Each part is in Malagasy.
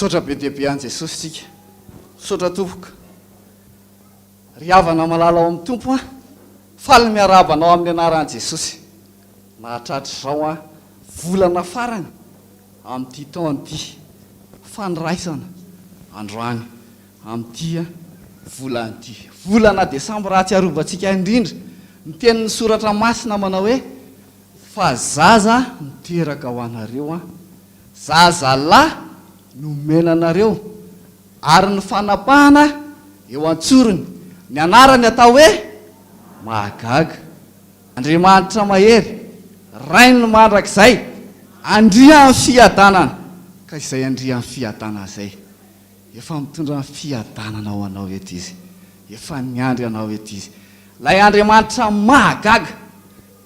Misaotra be dia be an'i Jesosy isika. Misaotra tompoko. Ry havana malala ao amin'ny Tompo an, faly miarahaba anao amin'ny anaran'i Jesosy. Nahatratra izao an, volana farany amin'ity taona ity, fandraisana androany amin'ity volana ity. Volana desambra ahatsiarovantsika indrindra ny tenin'ny Soratra Masina manao hoe, Fa zaza niteraka ho anareo an, zazalahy nomena anareo, ary ny fanapahana eo an-tsorony, ny anarany atao hoe, Mahagaga, Andriamanitra mahery, Rain'ny mandrakizay, Andrian'ny fiadanana. Ka izay Andrian'ny fiadanana izay, efa mitondra ny fiadanana ho anao eto Izy, efa niandry anao eto Izy. Ilay Andriamanitra mahagaga,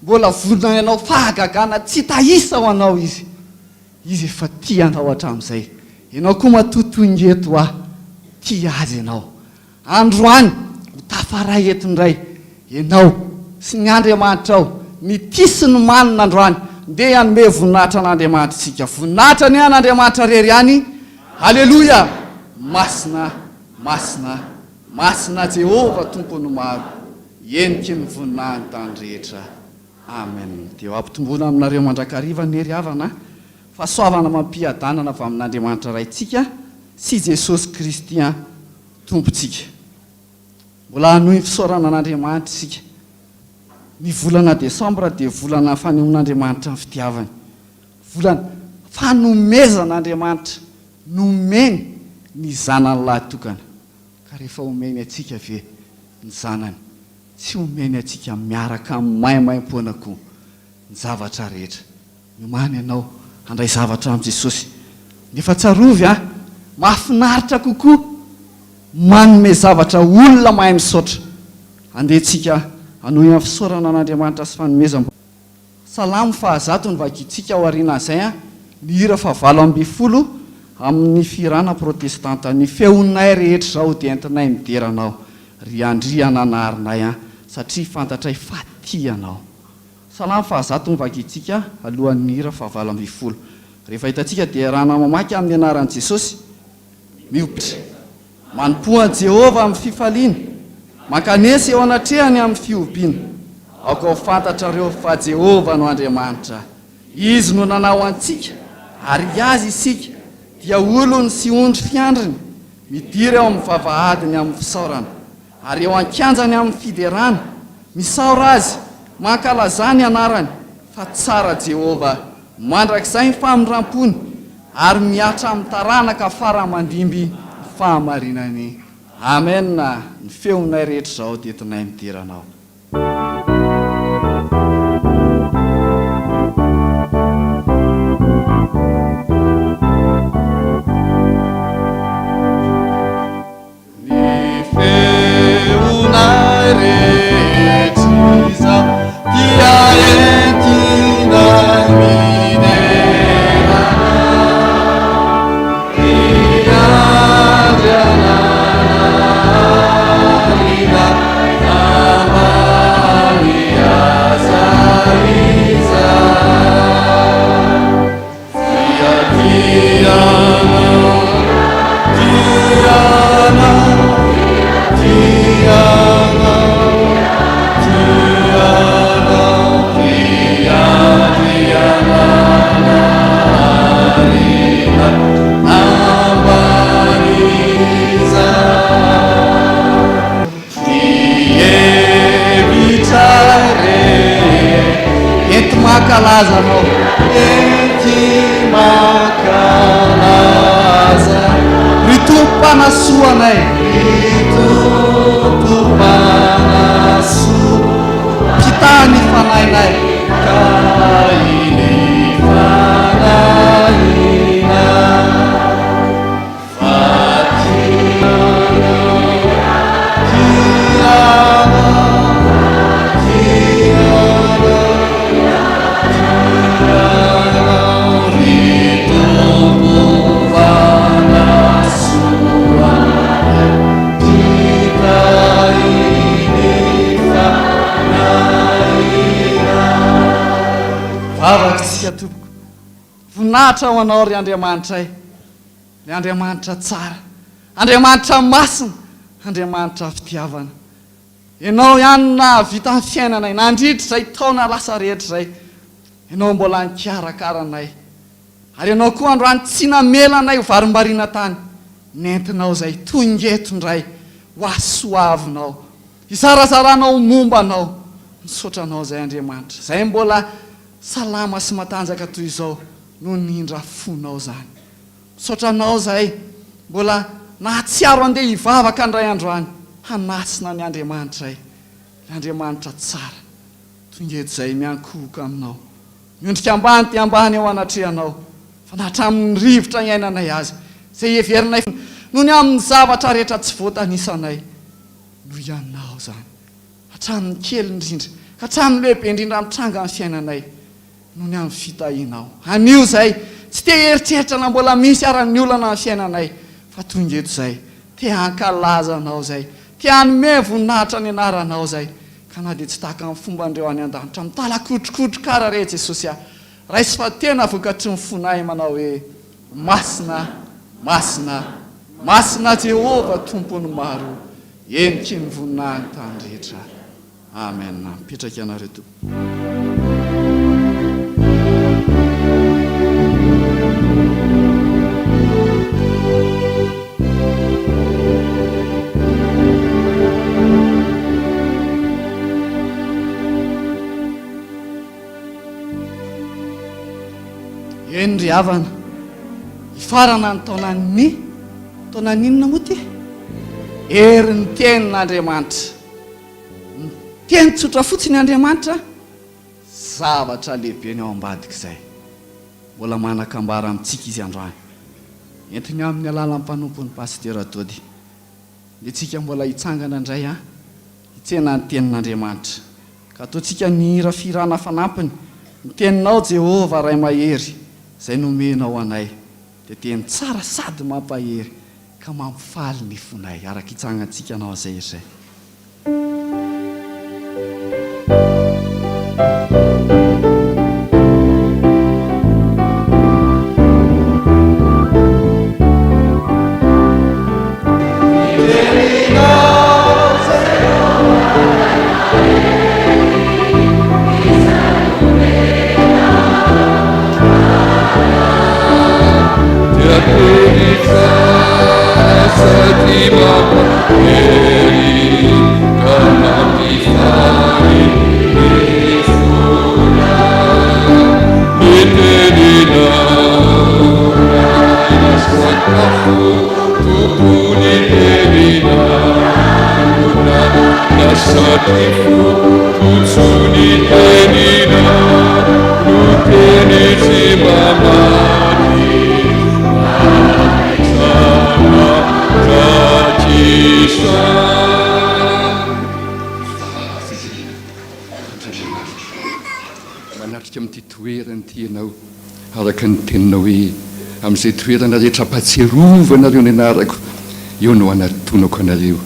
Mbola vonona hanao fahagagana tsy hita isa ho anao Izy. Izy efa tia anao hatramin'izay. Ianao koa matoa tonga eto aho, tia Azy ianao. Androany ho tafaray eto indray ianao sy ny Andriamanitrao, ny tia sy ny manina androany. Ndeha hanome voninahitra an'Andriamanitra isika. Voninahitra anie an'Andriamanitra irery ihany. Aleloia! Masina, masina, masina Jehovah Tompon'ny maro. Heniky ny voninahiny tany rehetra. Amen. Dia ho ampitomboina aminareo mandrakariva anie ry havana fahasoavana amam-piadanana avy amin'Andriamanitra Raintsika sy Jesosy Kristy Tompontsika. Mbola hanohy ny fisaorana an'Andriamanitra isika. Ny volana desambra dia volana fanehoan'Andriamanitra ny fitiavany. Volana fanomezan'Andriamanitra nomeny ny Zanany lahitokana. Ka rehefa omeny antsika ve ny zanany, tsy omeny antsika miaraka amin'ny maimaimpoana koa ny zavatra rehetra? Miomàna ianao handray zavatra amin'i Jesosy. Nefa tsarovy an, mahafinaritra kokoa manome zavatra olona mahay misaotra. Andeha tsika hanohy amin'ny fisaorana an'Andriamanitra sy fanomezam. Salamo fahazato no vakintsika ao aorianan'izay ny hira fahavalo ambifolo amin'ny fihirana protestanta. Ny feonay rehetra izao dia entinay midera Anao, ry Andriananaharinay an, satria fantatray fa tia Anao. Salamo fahazato no vakintsika alohan'ny hira fahavalo ambifolo. Rehefa hitantsika dia iarahana mamaky amin'ny anaran'i Jesosy. Mihoitra. Manompoa an'i Jehovah amin'ny fifaliana. Mankanesa eo anatrehany amin'ny fihobiana. Aoka ho fantatrareo fa Jehovah no Andriamanitra. Izy no nanao antsika, ary Azy isika, dia olony sy ondry fiandriny. Midira eo amin'ny vavahadiny amin'ny fisaorana, ary eo an-kianjany amin'ny fiderana. Misaora Azy, mankalazà ny anarany, fa tsara Jehovah. Mandrakizay ny famindram-pony, ary mihatra amin'ny taranaka fara aman-dimby ny fahamarinany. Amen! Ny feonay rehetra izao dia entinay midera Anao. Ny feonay rehetra izao dia entinay midera Anao, ry Andriananahary ambany aza izany. Ny hevitra re Enti-mankalaza Anao Enti-mankalaza Ry Tompo mpanasoa anay Ry Tompo mpanasoa Mpitaha ny fanahinay Mpitaha ny fanahinay Vavaka isika tompoko. Voninahitra ho Anao ry Andriamanitray. Ilay Andriamanitra tsara, Andriamanitra masina, Andriamanitra fitiavana. Ianao ihany no nahavita ny fiainanay nandritra izay taona lasa rehetra izay. Ianao mbola nikarakara anay. Ary Ianao koa androany tsy namela anay ho varimbariana tany. Nentinao izay tonga eto indray ho hasoavinao, hizarazaranao momba Anao. Misaotra Anao izay Andriamanitra, izay mbola salama sy matanjaka toy izao noho ny indra fonao izany. Misaotra Anao izahay mbola nahatsiaro andeha hivavaka indray androany hanasina ny Andriamanitray, ilay Andriamanitra tsara. Tonga eto izahay miankohoka Aminao, miondrika ambany dia ambany eo anatrehanao, fa na hatramin'ny rivotra iainanay aza, izay heverinay noho ny amin'ny zavatra rehetra tsy voatanisanay, noho Ianao izany, hatramin'ny kely indrindra ka hatramin'ny lehibe indrindra mitranga amin'ny fiainanay. Noho ny amin'ny fitahianao. Anio izay, tsy te hieritreritra na mbola misy ara ny olana amin'ny fiainanay, fa tonga eto izay, te hankalaza Anao izay, te hanome voninahitra ny Anaranao izay, ka na dia tsy tahaka ny fomban'ireo any an-danitra mitalakotrokotroka ara re Jesosy ah, raiso fa tena vokatry ny fonay manao hoe, Masina, Masina, Masina Jehovah Tompon'ny maro, heniky ny voninahiny tany rehetra. Amen. Mipetraka ianareo tompoko. Eny ry havana, hifarana ny taonan'ny taonan'ny inona moa ity? Herin'ny tenin'Andriamanitra. Miteny tsotra fotsiny Andriamanitra, zavatra lehibe ny ao ambadik'izay. Mbola manan-kambara amintsika Izy androany. Entiny amin'ny alalan'ny mpanompony Pasitera Dody. Ndeha tsika mbola hitsangana indray an, hitsena ny tenin'Andriamanitra. Ka ataontsika ny hira fihirana fanampiny, Ny teninao Jehovah Ray mahery, izay nomenao anay, dia teny tsara sady mampahery. Ka mampifaly ny fonay. Araka hitsangantsika hanao izay izay. Manatrika amin'ity toerana ity ianao, araka ny teninao hoe, Amin'izay toerana rehetra ampahatsiarovanareo ny anarako, eo no hanatonako anareo,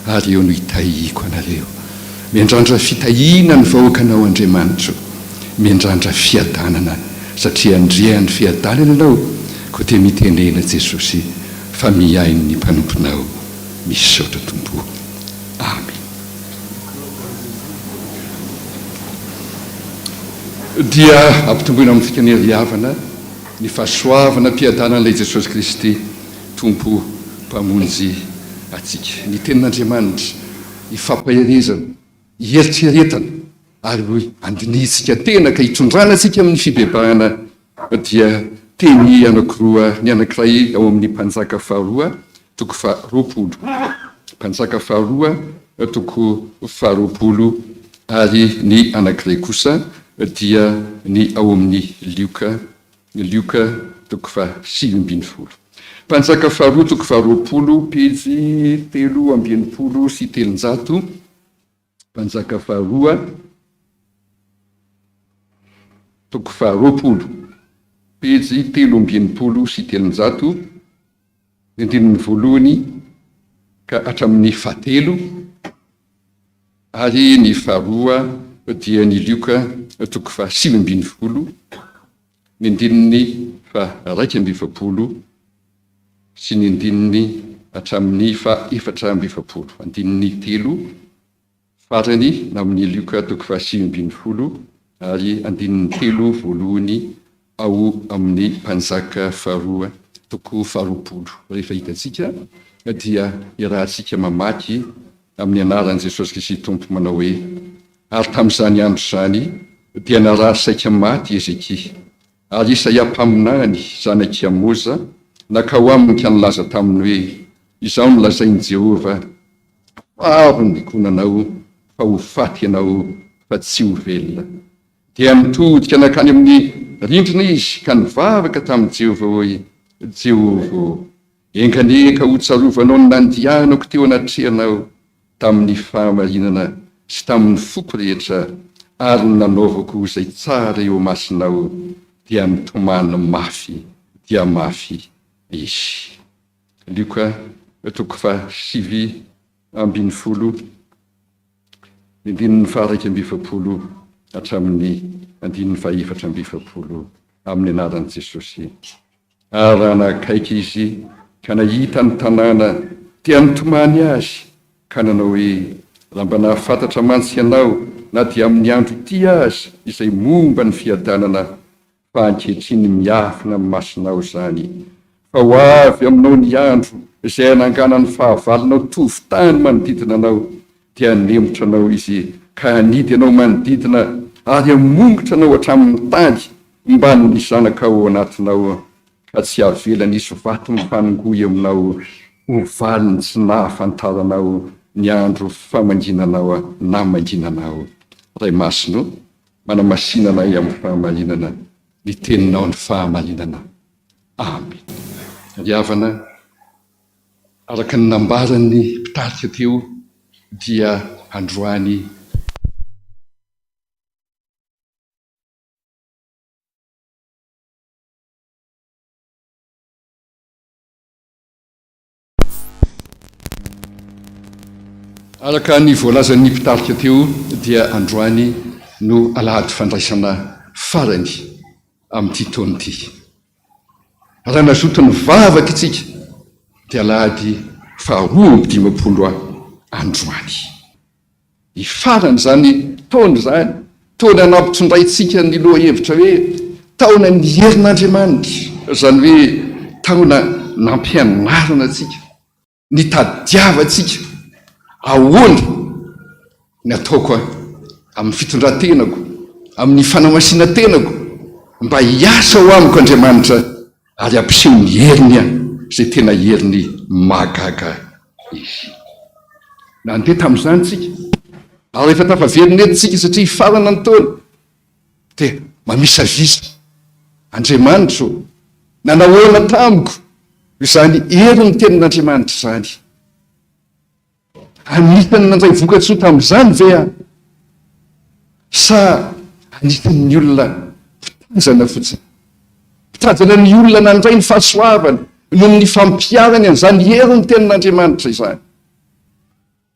ary eo no hitahiako anareo. Miandrandra fitahiana ny vahoakanao Andriamanitro, miandrandra fiadanana, satria Andrian'ny fiadanana Ianao, koa dia mitenena Jesosy fa mihaino ny mpanomponao. Misaotra Tompo o. Amen. Dia ampitomboina amintsika anie ry havana ny fahasoavana am-piadanan'ilay Jesosy Kristy Tompo Mpamonjy antsika. Ny Tenin'Andriamanitra ifampaherezana, ieritreretana ary andinihintsika tena ka hitondrana antsika amin'ny fibebahana dia teny anankiroa, ny anankiray ao amin'ny Mpanjaka faharoa toko faharoapolo, Mpanjaka faharoa toko faharoapolo ary ny anankiray kosa dia ny ao amin'ny Lioka, Lioka toko faha-19. Mpanjaka faharoa toko faharoapolo, pejy 363. Mpanjaka faharoa, toko faharoapolo, pejy 363, ny andininy voalohany ka hatramin'ny fahatelo, ary ny faharoa dia ny Lioka toko faha-19, ny andininy faha-41. sy ny andininy hatramin'ny faha-44. Andininy telo farany amin'ny Lioka toko faha-19 ary andininy telo voalohany ao amin'ny Mpanjaka faharoa toko faharoapolo. Rehefa hitantsika dia iarahantsika mamaky amin'ny anaran'i Jesosy Kristy Tompo manao hoe, Ary tamin'izany andro izany dia narary saika maty Hezekia. Ary Isaia mpaminany, zanak'i Amoza, nankao aminy ka nilaza taminy hoe, Izao no lazain'i Jehovah, Faro ny ankohonanao, fa ho faty ianao, fa tsy ho velona. Dia nitodika nankany amin'ny rindrina izy ka nivavaka tamin'i Jehovah hoe, Jehovah ô, enga anie ka hotsarovanao ny nandianako teo anatrehanao tamin'ny fahamarinana sy tamin'ny foko rehetra ary ny nanaovako izay tsara eo imasonao, dia nitomany mafy dia mafy izy. Lioka toko faha-19, ny andininy faha-41 hatramin'ny andininy faha-44, amin'ny anaran'i Jesosy. Ary raha nanakaiky izy ka nahita ny tanàna, dia nitomany azy, ka nanao hoe, Raha mba nahafantatra mantsy ianao, na dia amin'ny andro ity aza, izay momba ny fiadanana, fa ankehitriny miafina amin'ny masonao izany. Fa ho avy aminao ny andro izay hananganan'ny fahavalonao tovon-tany manodidina anao, dia hanemotra anao izy ka hanidy anao manodidina ary hamongotra anao hatramin'ny tany mbamin'ny zanakao ao anatinao, ka tsy havelany hisy vato mifanongoa eo aminao ho valiny tsy nahafantaranao ny andro famanginanao namanginanao. Ray Masina ô, manamasina anay amin'ny fahamarinana, ny Teninao ny fahamarinana. Amena. Ry havana, araka ny nambaran'ny mpitarika teo dia androany, Araka ny voalazan'ny mpitarika teo dia androany no alahady fandraisana farany amin'ity taona ity. Raha nazoto nivavaka isika dia alahady faha-52 androany. Hifarana izany taona izany, taona nampitondraintsika ny lohahevitra hoe taonan'ny herin'Andriamanitra, izany hoe taona nampianarana antsika, nitadiavantsika ahoana ny ataoko amin'ny fitondran-tenako, amin'ny fanamasinan-tenako mba hiasa ao amiko Andriamanitra ary hampiseho ny heriny aho, izay tena heriny mahagaga izy. Nandeha tamin'izany isika, ary rehefa tafaverina eto isika satria hifarana ny taona, dia mamisavisa, Andriamanitra ô, nanahoana tamiko izany herin'ny tenin'Andriamanitra izany? Anisan'ny nandray vokatsoa tamin'izany ve aho? Sa anisan'ny olona mpitazana fotsiny? Mpitazana ny olona nandray ny fahasoavana noho ny fampiharany an'izany herin'ny Tenin'Andriamanitra izany.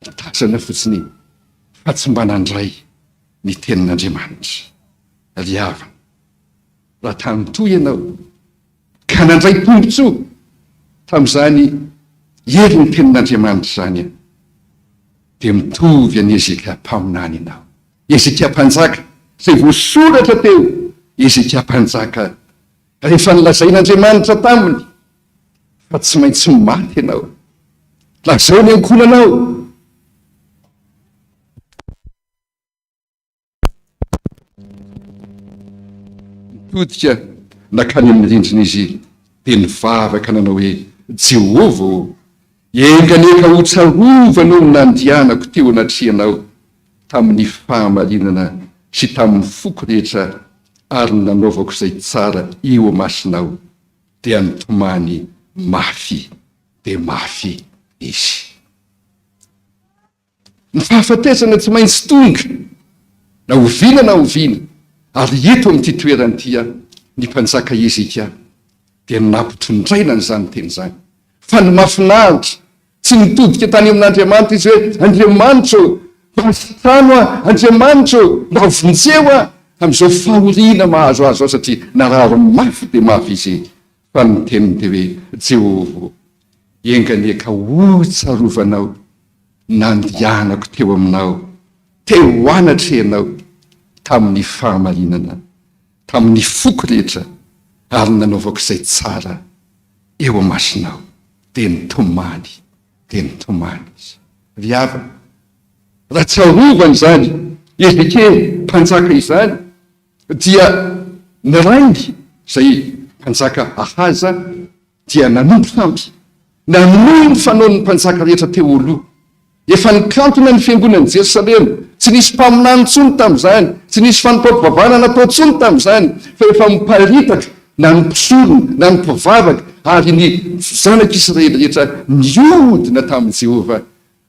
Mpitazana fotsiny fa tsy mba nandray ny Tenin'Andriamanitra. Ry havana, raha tany toa ianao, ka nandray tombontsoa tamin'izany herin'ny Tenin'Andriamanitra izany, dia mitovy an'i Hezekia mpaminany ianao. Hezekia mpanjaka, izay voasoratra teo, Hezekia mpanjaka, rehefa nolazain'Andriamanitra taminy fa tsy maintsy maty ianao, lazao ny ankohonanao, Nitodika nankany amin'ny rindrina izy, dia nivavaka nanao hoe, Jehovah ô, enga anie ka hotsarovanao ny nandianako teo anatrehanao tamin'ny fahamarinana sy tamin'ny foko rehetra ary ny nanaovako izay tsara eo imasonao. Dia nitomany mafy dia mafy izy. Ny fahafatesana tsy maintsy tonga, na oviana na oviana, ary eto amin'ity toerana ity aho, ny mpanjaka Hezekia dia nampitondraina an'izany teny izany. Fa ny mahafinaritra, tsy nitodika tany amin'Andriamanitra izy hoe, Andriamanitra ô, mba sitrano aho, Andriamanitra ô, mba vonjeo aho amin'izao fahoriana mahazo ahy izao, satria narary mafy dia mafy izy. Fa ny teniny dia hoe, Jehovah ô. Enga anie ka hotsarovanao nandianako teo aminao, teo anatrehanao, tamin'ny fahamarinana, tamin'ny foko rehetra, ary nanaovako izay tsara eo imasonao. Dia nitomany, dia nitomany izy. Ry havana, raha tsarovana izany Hezekia mpanjaka izany, dia ny rainy, izay mpanjaka Ahaza, dia nanompo sampy, nanohy ny fanaon'ny mpanjaka rehetra teo aloha. Efa nikantona ny fiangonan'i Jerosalema, tsy nisy mpaminany intsony tamin'izany, tsy nisy fanompoam-pivavahana natao intsony tamin'izany, fa efa miparitaka na ny mpisorona, na ny mpivavaka, ary ny zanak'Israely rehetra nihodina tamin'i Jehovah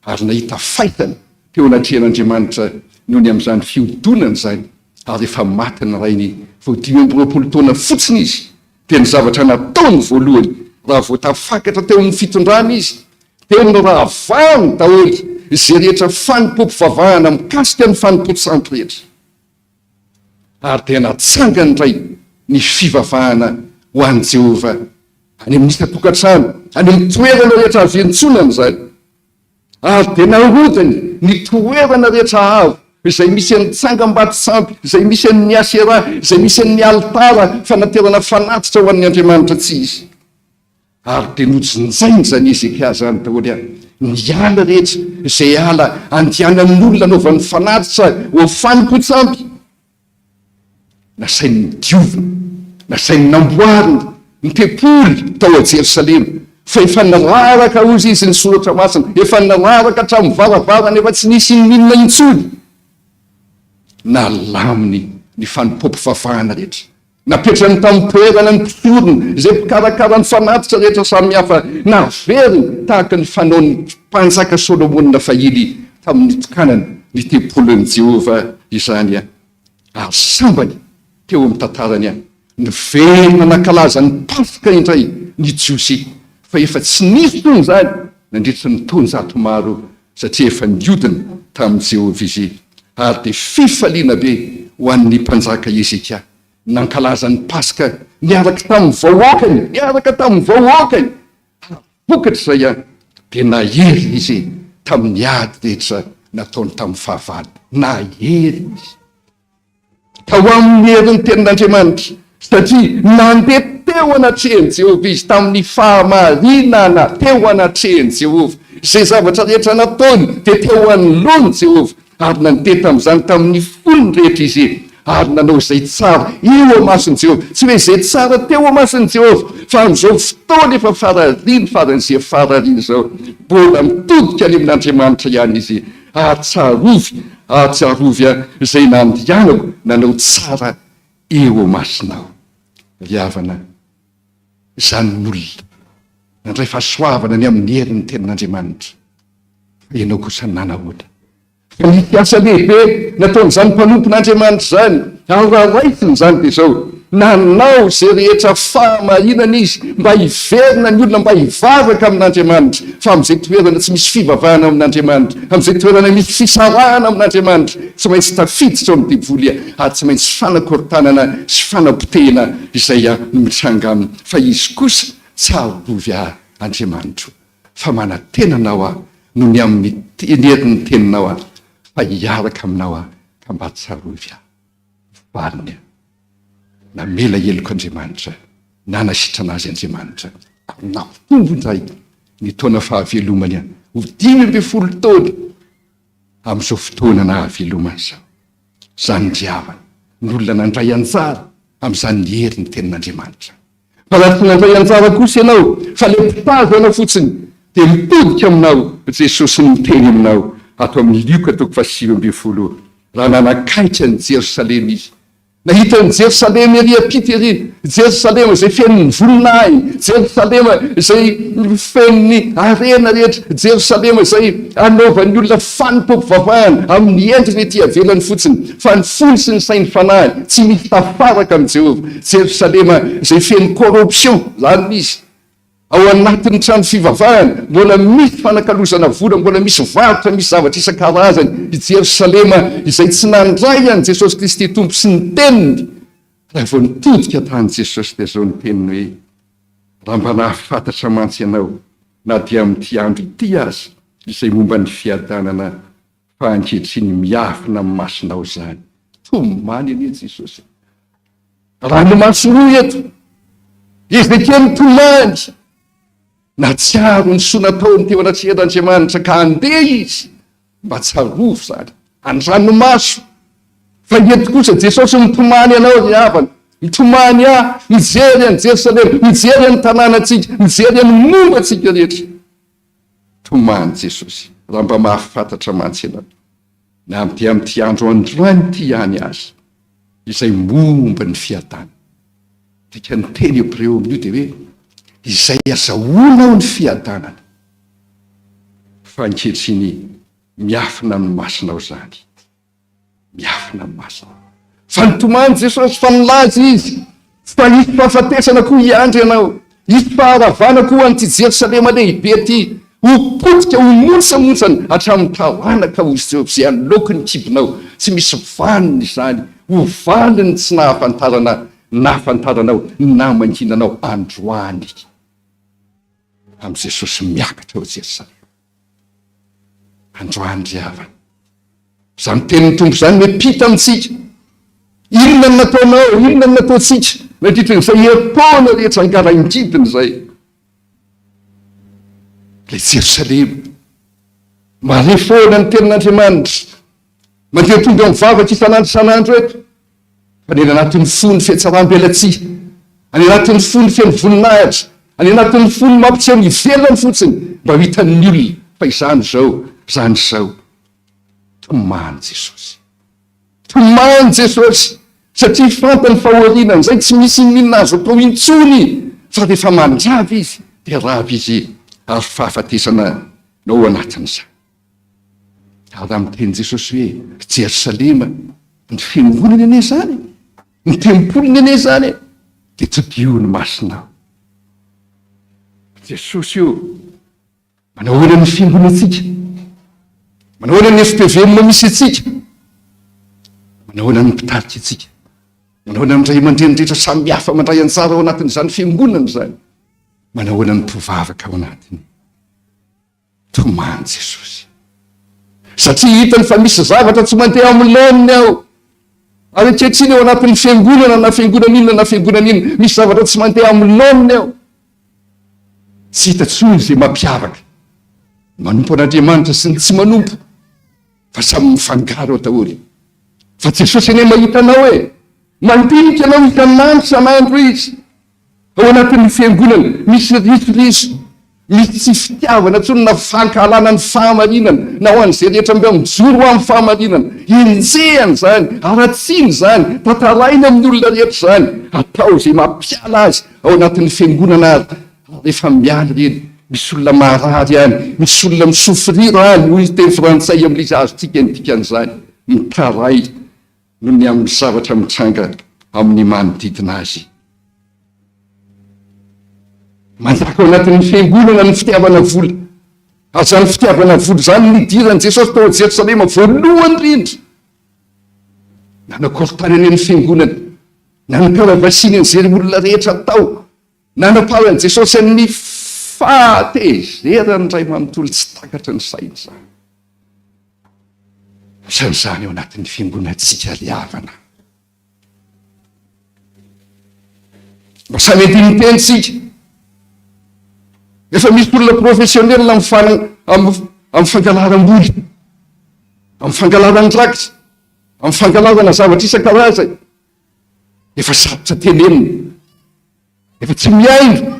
ary nahita faisana teo anatrehan'Andriamanitra noho ny amin'izany fihodinana izany, ary efa maty ny rainy vao 25 taona fotsiny izy, dia ny zavatra nataony voalohany raha vao tafakatra teo amin'ny fitondrana izy dia noravany daholo izay rehetra fanompoam-pivavahana mikasika ny fanompoan-tsampy rehetra, ary dia natsangany indray ny fivavahana ho an'i Jehovah any amin'ny isan-tokantrano, any amin'ny toerana rehetra azo iantsonana izany. Ary dia narodany ny toerana rehetra avo, izay misy an'ny tsangambato sampy, izay misy an'ny Aseraha, izay misy an'ny alitara fanaterana fanatitra ho an'ny andriamanitra tsy izy. Ary dia nojinjainy izany Hezekia izany daholo ihany, ny ala rehetra, izay ala andehanan'ny olona anaovany fanatitra ho fanompoan-tsampy. Nasainy nodiovina, nasainy namboarina ny tempoly tao a Jerosalema, fa efa niraraka hozy izy ny Soratra Masina, efa niraraka hatramin'ny varavarana, efa tsy nisy inoninona intsony. Nalaminy ny fanompoam-pivavahana rehetra, napetrany tamin'ny toerana ny mpisorona, izay mpikarakara ny fanatitra rehetra samihafa, naveriny tahaka ny fanaon'ny mpanjaka Solomona fahiny tamin'ny nitokanany ny tempolin'i Jehovah izany. Ary sambany teo amin'ny tantarany niverina nankalaza ny Paska indray ny Jiosy, fa efa tsy nisy intsony izany nandritra ny taonjato maro, satria efa niodina tamin'i Jehovah izy. Ary dia fifaliana be ho an'ny Mpanjaka Hezekia nankalaza ny Paska niaraka tamin'ny vahoakany, niaraka tamin'ny vahoakany! Ary vokatr'izay ihany dia nahery izy tamin'ny ady rehetra nataony tamin'ny fahavalo. Nahery izy. Tao amin'ny herin'ny Tenin'Andriamanitra, satria nandeha teo anatrehan'i Jehovah izy tamin'ny fahamarinana teo anatrehan'i Jehovah. Izay zavatra rehetra nataony dia teo anoloan'i Jehovah. Ary nandeha tamin'izany tamin'ny fony rehetra izy, ary nanao izay tsara eo imason'i Jehovah. Tsy hoe izay tsara teo imason'i Jehovah, fa amin'izao fotoana efa farariny faran'izay farariny izao, mbola mitodika any amin'Andriamanitra ihany izy. Ary tsarovy, ary tsarovy aho izay nandehanako nanao tsara eo imasonao. Ry havana, izany ny olona nandray fahasoavana ny amin'ny herin'ny Tenin'Andriamanitra. Fa ianao kosa nanahoana? Fa nisy asa lehibe nataon'izany mpanompon'Andriamanitra izany, ary raha raisina izany dia izao, nanao izay rehetra fahamarinana izy mba hiverina ny olona mba hivavaka amin'Andriamanitra, fa amin'izay toerana tsy misy fivavahana amin'Andriamanitra, amin'izay toerana misy fisarahana amin'Andriamanitra, tsy maintsy tafiditra ao amin'ny devoly ary tsy maintsy fanakorontanana sy fanapotehina izay no mitranga aminy, fa izy kosa tsarovy ahy Andriamanitro. Fa manantena anao aho noho ny amin'ny herin'ny teninao aho, fa hiaraka aminao aho ka mba tsarovy aho. Valiny, Namela heloka Andriamanitra, nanasitrana azy Andriamanitra, ary nampitombo indray ny taona fahavelomany ho 15 taona amin'izao fotoana nahavelomany izao. Izany ry havana, ny olona nandray anjara amin'izany herin'ny tenin'Andriamanitra. Fa raha tsy nandray anjara kosa ianao fa le mpitazana fotsiny dia mitodika aminao Jesosy miteny aminao ato amin'ny Lioka toko faha 19 raha nanakaiky an'i Jerosalema izy nahita an'i Jerosalema ery ampita ery Jerosalema izay feno ny voninahiny Jerosalema izay feno ny harena rehetra Jerosalema izay anaovan'ny olona fanompoam-pivavahana amin'ny endriny ety ivelany fotsiny fa ny fony sy ny sainy fanahiny tsy misy tafaraka amin'i Jehovah Jerosalema izay feno corruption, zany no izy, ao anatin'ny trano fivavahana, mbola misy fanakalozana vola, mbola misy varotra, misy zavatra isan-karazany, i Jerosalema izay tsy nandray an'i Jesosy Kristy Tompo sy ny Teniny, raha vao nitodika tany Jesosy dia izao ny teniny hoe, raha mba nahafantatra mantsy ianao. na dia amin'ity andro ity aza izay momba ny fiadanana fa ankehitriny miafina amin'ny masonao izany. Tomany anie Jesosy e! Ranomaso roa eto. Ezekia nitomany. Nahatsiaro ny soa nataony teo anatrehan'Andriamanitra ka handeha izy. Mba tsarovy izany. An-dranomaso. Fa eto kosa Jesosy mitomany anao ry havana. Mitomany ahy. Mijery an'i Jerosalema. Mijery an'ny tanànantsika. Mijery an'ny momba antsika rehetra. Tomany Jesosy. Raha mba mahafantatra mantsy ianao. Na dia amin'ity andro androany ity ihany aza. Izay momba ny fiadanana. Dikan'ny teny hebreo amin'io dia hoe izay azahoanao ny fiadanana. Fa ankehitriny miafina amin'ny masonao izany. Miafina amin'ny masonao. Fa nitomany Jesosy fa nilaza Izy fa hisy fahafatesana koa hiandry anao. Hisy faharavana koa an'ity Jerosalema lehibe ity. Ho potika, ho montsamontsana hatramin'ny taranaka ho izay aloky ny kibonao. Tsy misy vanona izany. Ho valiny tsy nahafantarana nahafantaranao ny namanginanao androany amin'i Jesosy miakatra ao Jerosalema. Androany ry havana. Izany tenin'ny Tompo izany miampita amintsika. Inona no nataonao? Inona no nataontsika nandritra izay herintaona rehetra ankaraingidina izay? Ilay Jerosalema. Mahare foana ny tenin'Andriamanitra. Mandeha tonga mivavaka isan'andro isan'andro eto. Fa ny any anatin'ny fo ny fihatsaram-belatsihy, any anatin'ny fo ny feno voninahitra, any anatin'ny fo ny mampiseho ny ivelany fotsiny mba ho hitan'ny olona fa izany izao, izany izao. Tomany Jesosy. Tomany Jesosy satria fantany fa aorianan'izay tsy misy inon'inona azo atao intsony fa rehefa mandrava izy dia rava izy ary fahafatesana no ao anatin'izany. Ary raha miteny Jesosy hoe Jerosalema, ny fiangonany anie izany e, ny tempoliny anie izany e, dia todiho ny masonao. Jesosy o, manao ahoana ny fiangonantsika? Manao ahoana ny FPVM misy antsika? Manao ahoana ny mpitarika antsika? Manao ahoana ny ray aman-dreny rehetra samihafa mandray anjara ao anatin'izany fiangonana izany? Manao ahoana ny mpivavaka ao anatiny? Tomany Jesosy. Satria hitany fa misy zavatra tsy mandeha amin'ny laoniny ao. Ary ankehitriny ao anatin'ny fiangonana na fiangonana inona na fiangonana inona, misy zavatra tsy mandeha amin'ny laoniny ao. Tsy hita intsony izay mampiavaka ny manompo an'Andriamanitra sy ny tsy manompo, fa samy mifangaro ao daholo. Fa Jesosy anie mahita anao e! Mandinika anao isan'andro isan'andro Izy. Ao anatin'ny fiangonana, misy risoriso, misy tsy fitiavana intsony na fankahalana ny fahamarinana, na ho an'izay rehetra mba mijoro ho amin'ny fahamarinana. Enjehana izany, haratsiana izany, tantaraina amin'ny olona rehetra izany, atao izay mampiala azy ao anatin'ny fiangonana ary rehefa miala ireny, misy olona marary any, misy olona mi-souffrir any, hoy ny teny frantsay amin'ilay izy azontsika ny dikan'izany, mitaray. noho ny amin'ny zavatra mitranga amin'ny manodidina azy. Manjaka ao anatin'ny fiangonana ny fitiavana vola. Ary izany fitiavana vola izany no nidiran'i Jesosy tao Jerosalema voalohany indrindra. Nanakorontanany ny fiangonana, nanakaravasiany an'izay olona rehetra tao, nanaparan'i Jesosy ny fahatezerany iray manontolo tsy takatry ny sainy izany. Isan'izany ao anatin'ny fiangonantsika ry havana. Mba samy andinin-teny isika. Efa misy olona professionnel amin'ny fan amin'ny fangalaram-bola, amin'ny fangalaran-drakitra, amin'ny fangalarana zavatra isan-karazany. Efa sarotra tenenina. Efa tsy mihaino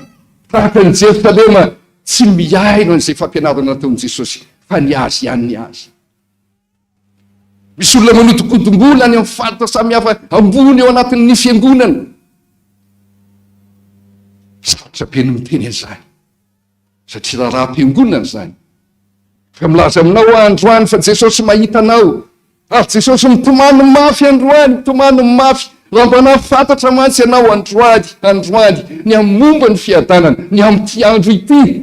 tahaka an'i Jerosalema tsy mihaino an'izay fampianarana nataon'i Jesosy fa ny azy ihany ny azy. Misy olona manodinkodim-bola any amin'ny faritra samihafa ambony ao anatin'ny fiangonana. Sarotra be ny miteny an'izany. Satria raharaham-piangonana izany. Fa milaza aminao aho androany fa Jesosy mahita anao. Ary Jesosy mitomany mafy androany, mitomany mafy. Raha mba nahafantatra mantsy ianao androany, androany, ny amin'ny momba ny fiadanana, ny amin'ity andro ity,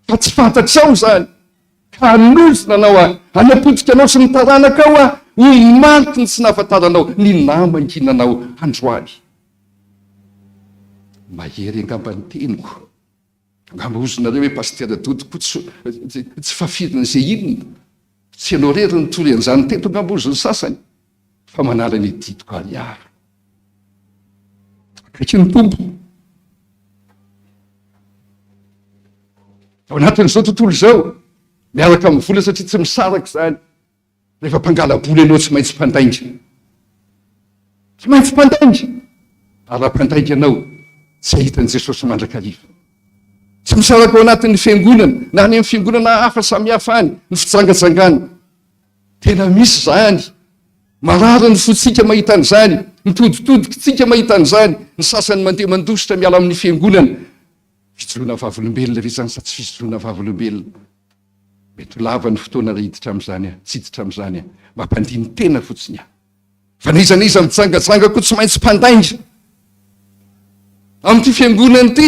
fa tsy fantatrao izany, ka hanozona anao aho, hanapotika anao sy ny taranakao aho, ho mariky ny tsy nahafantaranao ny namanginanao androany. Mahery angamba ny teniko. Angamba hozonareo hoe Pasitera Dodo koa tsy tsy fafirin'izay inona. Tsy ianao irery no nitory an'izany teto angamba hozy ny sasany fa manala ny didiko ariary. Akaiky ny Tompo. Ao anatin'izao tontolo izao, miaraka amin'ny vola satria tsy misaraka izany. Rehefa mpangala-bola ianao tsy maintsy mpandainga. Tsy maintsy mpandainga. Ary raha mpandainga ianao, tsy hahita an'i Jesosy mandrakariva. Tsy misaraka ao anatin'ny fiangonana, na any amin'ny fiangonana hafa samihafa any, ny fijangajangana. Tena misy izany. Marary ny fontsika mahita an'izany. Mitoditodika isika mahita an'izany. Ny sasany mandeha mandositra miala amin'ny fiangonana. Fijoroana vavolombelona ve izany sa tsy fijoroana vavolombelona? Mety ho lava ny fotoana raha hiditra amin'izany aho. Tsy hiditra amin'izany aho. Mampandini-tena fotsiny aho. Fa na iza na iza mijangajanga koa tsy maintsy mpandainga. Amin'ity fiangonana ity,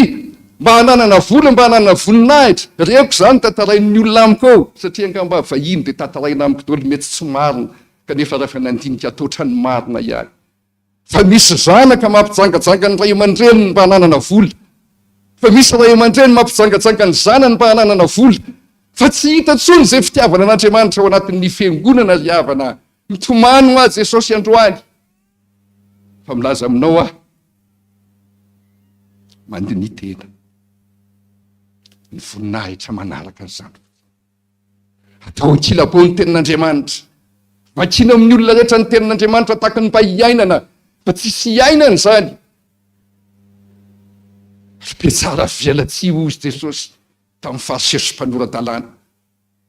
mba hananana vola, mba hananana voninahitra. Reko izany tantarain'ny olona amiko ao, satria angamba vahiny dia tantaraina amiko daholo, mety tsy marina, kanefa raha efa nandinika atao ohatran'ny marina ihany. Fa misy zanaka mampijangajanga ny ray aman-dreniny mba hananana vola. Fa misy ray aman-dreny mampijangajanga ny zanany mba hananana vola. Fa tsy hita intsony izay fitiavana an'Andriamanitra ao anatin'ny fiangonana ry havana. Mitomany hoa Jesosy androany. Fa milaza aminao aho, mandiniha tena. Ny voninahitra manaraka an'izany. Atao an-kilabao ny tenin'Andriamanitra. Vakiana amin'ny olona rehetra ny tenin'Andriamanitra tahaka ny mba hiainana, fa tsisy hiainana izany. Ry mpiatsara velatsihy hozy Jesosy tamin'ny Fariseo sy mpanora-dalàna.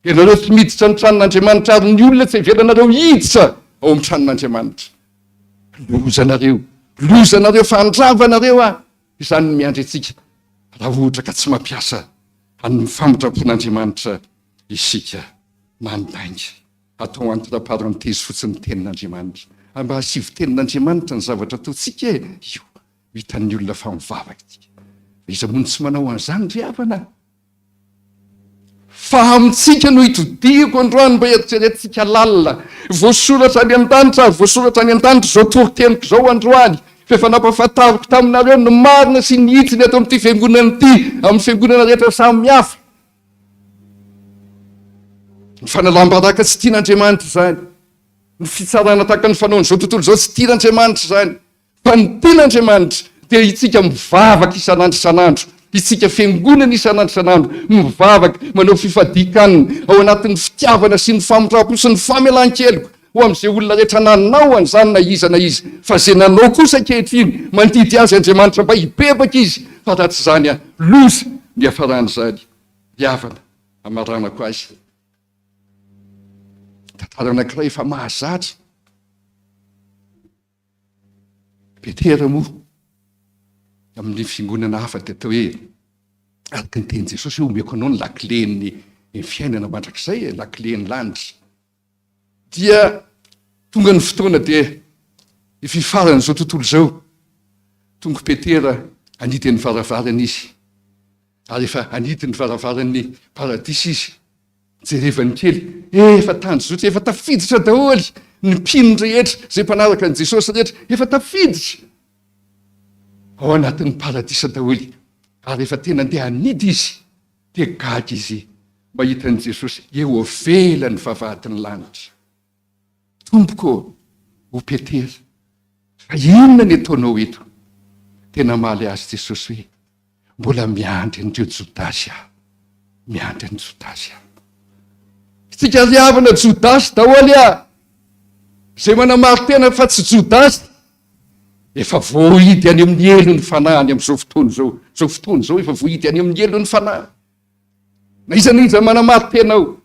Ianareo tsy miditra ny tranon'Andriamanitra ary ny olona tsy avelanareo hiditra ao amin'ny tranon'Andriamanitra. Lozanareo, lozanareo fa handrava anareo aho. Izany no miandry antsika raha ohatra ka tsy mampiasa an'ny famindram-pon'Andriamanitra isika mandainga. Atao entre parenthèse fotsiny ny tenin'Andriamanitra. Ary mba asivo tenin'Andriamanitra ny zavatra ataontsika e! Io hitan'ny olona fa mivavaka isika. Fa iza moa no tsy manao an'izany ry havana? Fa amintsika no itodihako androany mba eritreretintsika lalina. Voasoratra any an-danitra ary voasoratra any an-danitra izao toriteniko izao androany. Fa efa nampahafantariko taminareo ny marina sy ny hitsiny ato amin'ity fiangonana ity, amin'ny fiangonana rehetra samihafa. Ny fanalam-baraka tsy tian'Andriamanitra izany. Ny fitsarana tahaka ny fanaon'izao tontolo izao tsy tian'Andriamanitra izany. Fa ny tian'Andriamanitra dia itsika mivavaka isan'andro isan'andro, itsika fiangonana isan'andro isan'andro mivavaka, manao fifadian-kanina ao anatin'ny fitiavana sy ny famindram-po sy ny famelan-keloka ho amin'izay olona rehetra nanao an'izany na iza na iza, fa izay nanao kosa ankehitriny mandidy azy Andriamanitra mba hibebaka izy fa raha tsy izany loza ny hiafaran'izany. Ry havana, hamaranako azy. Tantara anankiray efa mahazatra. Petera moa amin'ny fiangonana hafa dia atao hoe araka ny tenin'i Jesosy hoe omeko anao ny lakilen'ny ny fiainana mandrakizay e, lakilen'ny lanitra. Dia tonga ny fotoana dia efa hifaran'izao tontolo izao. Tonga Petera hanidy ny varavarana izy. Ary efa hanidy ny varavaran'ny paradisa izy. Jerevany kely, efa tanjozotra, efa tafiditra daholo ny mpino rehetra, izay mpanaraka an'i Jesosy rehetra, efa tafiditra ao anatin'ny paradisa daholo. Ary efa tena andeha hanidy izy, dia gaga izy mahita an'i Jesosy eo avelan'ny vavahadin'ny lanitra. Tompoko ô, o Petera, fa inona ny ataonao eto? Dia namaly azy Jesosy hoe, Mbola miandry an'ireo Jodasy aho. Miandry an'i Jodasy aho. Isika ry havana Jodasy daholo ah! Izay manamari-tena fa tsy Jodasy, efa voahidy any amin'ny helo ny fanahiny amin'izao fotoana izao. Izao fotoana izao efa voahidy any amin'ny helo ny fanahiny. Na iza na iza manamari-tena ao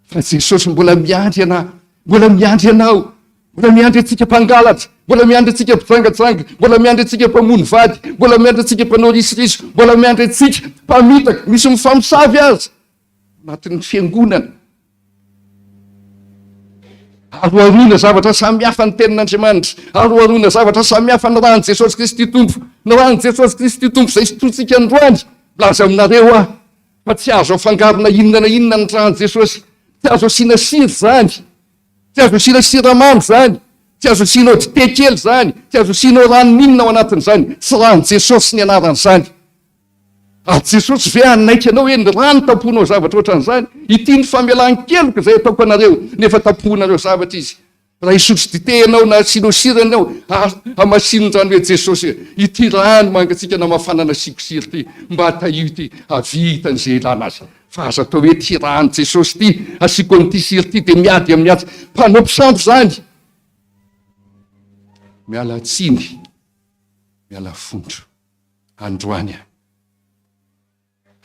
fa Jesosy mbola miandry anah, mbola miandry anao, mbola miandry antsika mpangalatra, mbola miandry antsika mpijangajanga, mbola miandry antsika mpamono vady, mbola miandry antsika mpanao risoriso, mbola miandry antsika mpamitaka, misy mifamosavy aza anatin'ny fiangonana. Aroharoana zavatra samihafa ny tenin'Andriamanitra, aroharoana zavatra samihafa ny ran'i Jesosy Kristy Tompo, ny ran'i Jesosy Kristy Tompo izay sotrointsika androany. Milaza aminareo aho fa tsy azo afangaro na inona na inona ny ran'i Jesosy, tsy azo asiana sira izany, tsy azo asiana siramamy izany, tsy azo asianao dite kely izany, tsy azo asianao rano n'inona ao anatin'izany, tsy ran'i Jesosy ny anaran'izany. Ary Jesosy ve hanaiky anao hoe ny rano tampohinao zavatra ohatran'izany? Ity ny famelan-keloka izay ataoko anareo, nefa tampohinareo zavatra izy. Raha hisotro dite ianao na asianao sira ianao, hamasinin-drano hoe Jesosy, ity rano mangatsiaka namafana nasiako sira ity, mba tahio ity, havita an'izay ilana azy. Fa aza atao hoe ity rano Jesosy ity, asiako an'ity sira ity dia miady amin'ny atsy. Mpanompo sampy izany. Miala tsiny, miala fondro. Androany aho.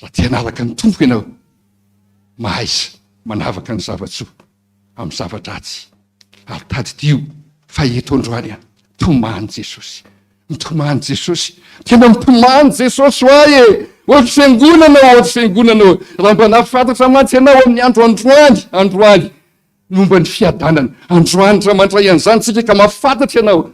Raha te hanaraka ny Tompo ianao, mahaiza manavaka ny zava-tsoa amin'ny zava-dratsy. Ary tadidio fa eto androany aho, tomany Jesosy. Mitomany Jesosy. Tena mitomany Jesosy ho ahy e! Ô ry fiangonana ô, ry fiangonana ô! Raha mba nahafantatra mantsy ianao amin'ny andro androany, androany, momba ny fiadanana. Androany raha mandray an'izany isika ka mahafantatra ianao,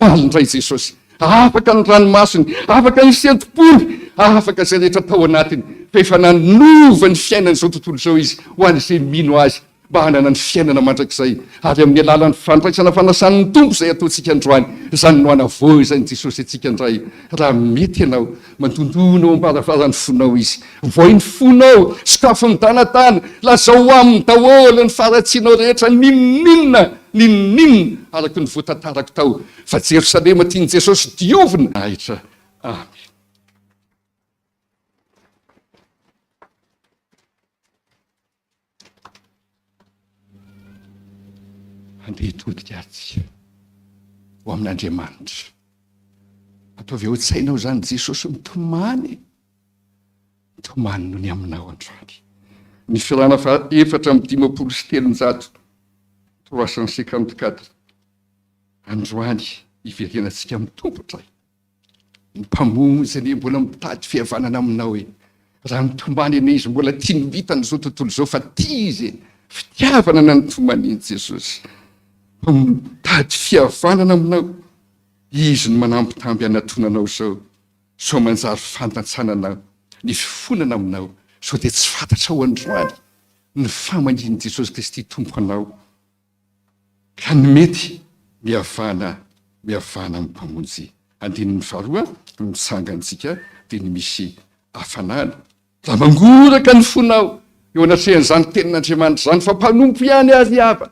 Faly indray Jesosy. Afaka ny ranomasony, afaka ny sentom-pony, afaka izay rehetra tao anatiny, fa efa nanova ny fiainan'izao tontolo izao Izy ho an'izay mino Azy mba hanana ny fiainana mandrakizay, ary amin'ny alalan'ny fandraisana fanasan'ny Tompo izay ataontsika androany, izany no hanavaozan'i Jesosy antsika indray. Raha mety ianao, mandondòna eo am-baravaran'ny fonao Izy. Voay ny fonao, sokafy midanadana, lazao aminy daholo ny faharatsianao rehetra, n'inon'inona, n'inon'inona, araka ny voatantarako tao, fa Jerosalema tian'i Jesosy diovina. Ahitra. Amen. Andeha hitodika ary tsika ho amin'Andriamanitra. Ataovy ao an-tsainao izany Jesosy mitomany e. Mitomany noho ny aminao androany. Ny filana faha 354, 354, androany hiverenantsika amin'ny Tompo indray. Ny Mpamonjy anie mbola mitady fihavanana aminao e! Raha mitomany anie Izy mbola tiany ho hitany izao tontolo izao fa tia Izy e! Fitiavana na nitomanian'i Jesosy. Fa mitady fihavanana aminao Izy no manambitamby hanatonanao izao sao manjary fantantsanana ny fifonana aminao sao dia tsy fantatrao androany ny famangian'i Jesosy Kristy Tompo anao. Ka ny mety, mihavana, mihavana amin'ny Mpamonjy. Andininy faharoa, Mitsangantsika dia ny misy hafanana. Raha mangoraka ny fonao eo anatrehan'izany tenin'Andriamanitra izany, fa mpanompo ihany ary havana,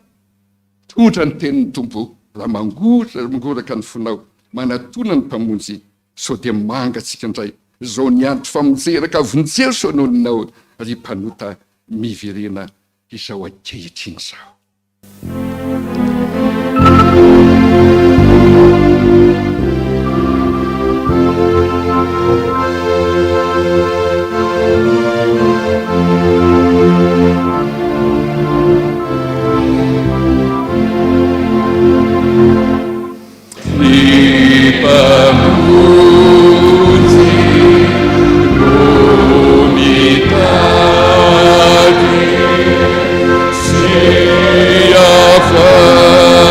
tondra ny tenin'ny Tompo. Raha mangoraka ny fonao, manatona ny Mpamonjy, sao dia mangatsiaka indray izao ny andro famonjena, ka vonjeo sao noninao, ry mpanota, miverena izao ankehitriny izao. Ny Mpamonjy no mitady sy hafanana.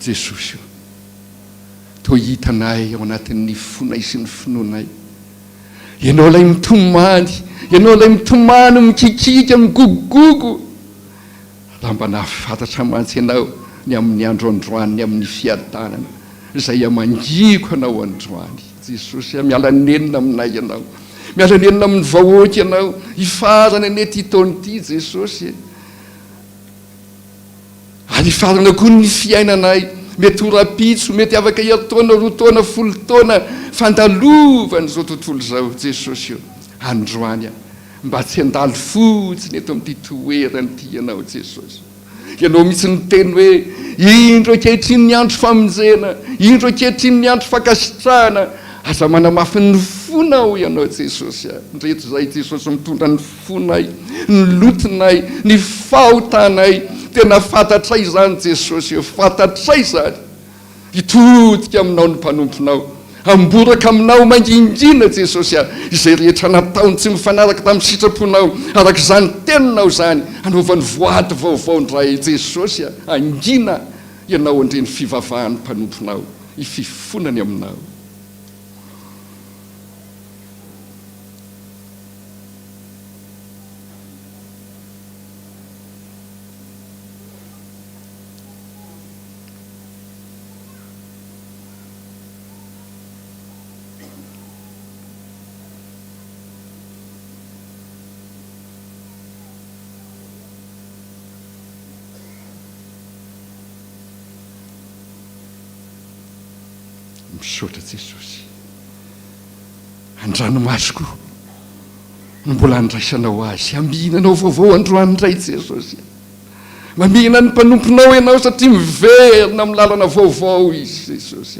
Jesosy o! Toa hitanay ao anatin'ny fonay sy ny finoanay. Ianao ilay mitomany, Ianao ilay mitomany, mikikiaka, migogogogo. Raha mba nahafantatra mantsy ianao ny amin'ny andro androany, ny amin'ny fiadanana izay amangiako anao androany. Jesosy a, miala nenina aminay Ianao. Miala nenina amin'ny vahoaka Ianao. Hifarana anie ity taona ity Jesosy e. Ary hifarana koa ny fiainanay. Mety ho rahampitso, mety afaka herintaona, roa taona, folo taona, fandalovan'izao tontolo izao. Jesosy o, androany aho, mba tsy handalo fotsiny eto amin'ity toerana ity Ianao, Jesosy. Ianao mihitsy niteny hoe, Indro ankehitriny ny andro famonjena, indro ankehitriny ny andro fankasitrahana. Aza manamafy ny fonao Ianao, Jesosy a. Indreto izahay, Jesosy, mitondra ny fonay, ny lotonay, ny fahotanay. Tena fantatray izany Jesosy ô, fantatray izany. Hitodika aminao ny mpanomponao. Hamboraka aminao mangingina Jesosy a, izay rehetra nataony tsy mifanaraka tamin'ny sitraponao, araka izany teninao izany, hanaovany voady vaovao indray Jesosy a, hangina Ianao handre ny fivavahan'ny mpanomponao, hififonany aminao. Misaotra Jesosy. An-dranomaso koa no mbola andraisanao azy. Hamihinanao vaovao androany indray Jesosy. Mamihina ny mpanomponao Ianao satria miverina amin'ny lalana vaovao izy Jesosy.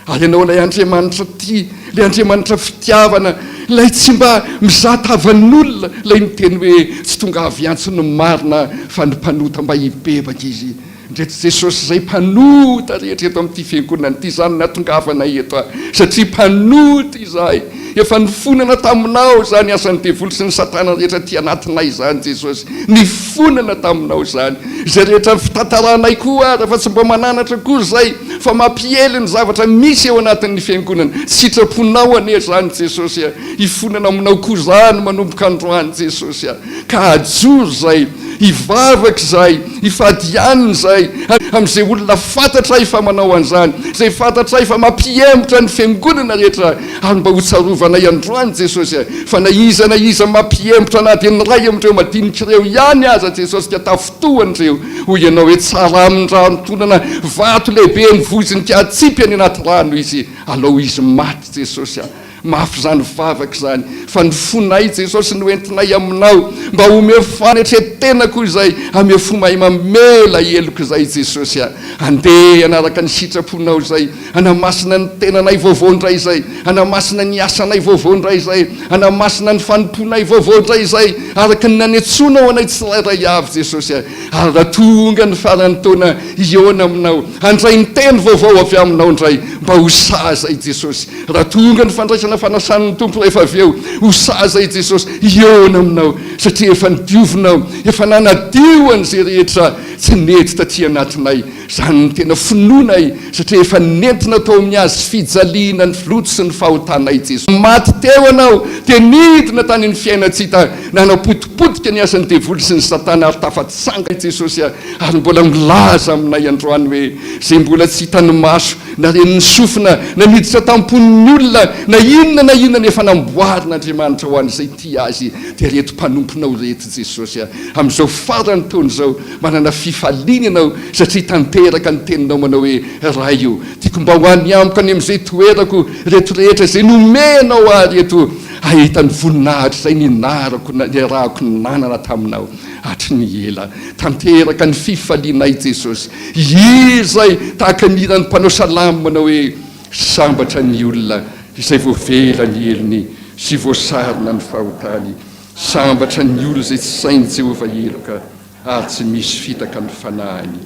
Ary Ianao ilay Andriamanitra tia, ilay Andriamanitra fitiavana, ilay tsy mba mizaha tavan'olona, ilay miteny hoe tsy tonga avy hiantso ny marina fa ny mpanota mba hibebaka izy. Ndreto Jesosy izay mpanota rehetra eto amin'ity fiangonana ity izany nahatongavanay eto aho satria mpanota izahay. Efa nifonana taminao izany asan'ny devoly sy ny satana rehetra aty anatinay izany Jesosy. Nifonana taminao izany. Izay rehetra fitantaranay koa aza fa tsy mba mananatra akory izay fa mampiely ny zavatra misy eo anatin'ny fiangonana. Sitraponao anie izany Jesosy a. Hifonana aminao koa izany manomboka androany Jesosy a. Ka hajoro izay, hivavaka izay, hifady hanina izay, amin'izay olona fantatray fa manao an'izany, izay fantatray fa mampihemotra ny fiangonana rehetra, ary mba ho tsarovanay androany Jesosy a, fa na iza na iza mampihemotra na dia ny iray amin'ireo madinika ireo ihany aza Jesosy ka tafintohana ireo, hoy Ianao hoe tsara aminy raha antonana vato lehibe ny vozony ka atsipy any anaty rano izy, alao izy maty Jesosy a. Mafy izany vavaka izany, fa ny fonay Jesosy no entinay aminao, mba omeo fanetren-tena koa izay, ameo fo mahay mamela heloka izay Jesosy a! Andeha hanaraka ny sitraponao izay, hanamasina ny tenanay vaovao indray izay, hanamasina ny asanay vaovao indray izay, hanamasina ny fanompoanay vaovao indray izay, araka ny nanetsoanao anay tsirairay avy Jesosy a! Ary raha tonga ny faran'ny taona hihaona aminao, handray ny teny vaovao avy aminao indray, mba ho sahy izay Jesosy. Raha tonga ny fandraisana fanasan'ny Tompo rehefa avy eo, ho saza i Jesosy hihaona aminao, satria efa nodiovinao, efa nanadio an'izay rehetra tsy nety taty anatinay. Izany no tena finoanay, satria efa nentina tao amin'ny hazo fijaliana ny loto sy ny fahotanay Jesosy. Maty teo Ianao, dia nidina tany amin'ny fiainan-tsy hita, nanapotipotika ny asan'ny devoly sy ny satana ary tafatsangana i Jesosy ary mbola milaza aminay androany hoe, izay mbola tsy hitan'ny maso, na ren'ny sofina, na niditra tam-pon'ny olona, na inona na inona nefa namboarin'Andriamanitra ho an'izay tia Azy, dia ireto mpanomponao ireto Jesosy a! Amin'izao faran'ny taona izao, manana fifaliana ianao satria tanteraka ny teninao manao hoe, Ray o, tiako mba ho any amiko any amin'izay toerako ireto rehetra izay nomenao ahy ireto, hahita ny voninahitra izay nianarako, niarahako nanana taminao hatry ny ela. Tanteraka ny fifalianay Jesosy. Hira izay tahaka ny hiran'ny mpanao salamo manao hoe, Sambatra ny olona izay voavela ny helony sy voasarona ny fahotany. Sambatra ny olona izay tsy sain'i Jehovah heloka ary tsy misy fitaka ny fanahiny.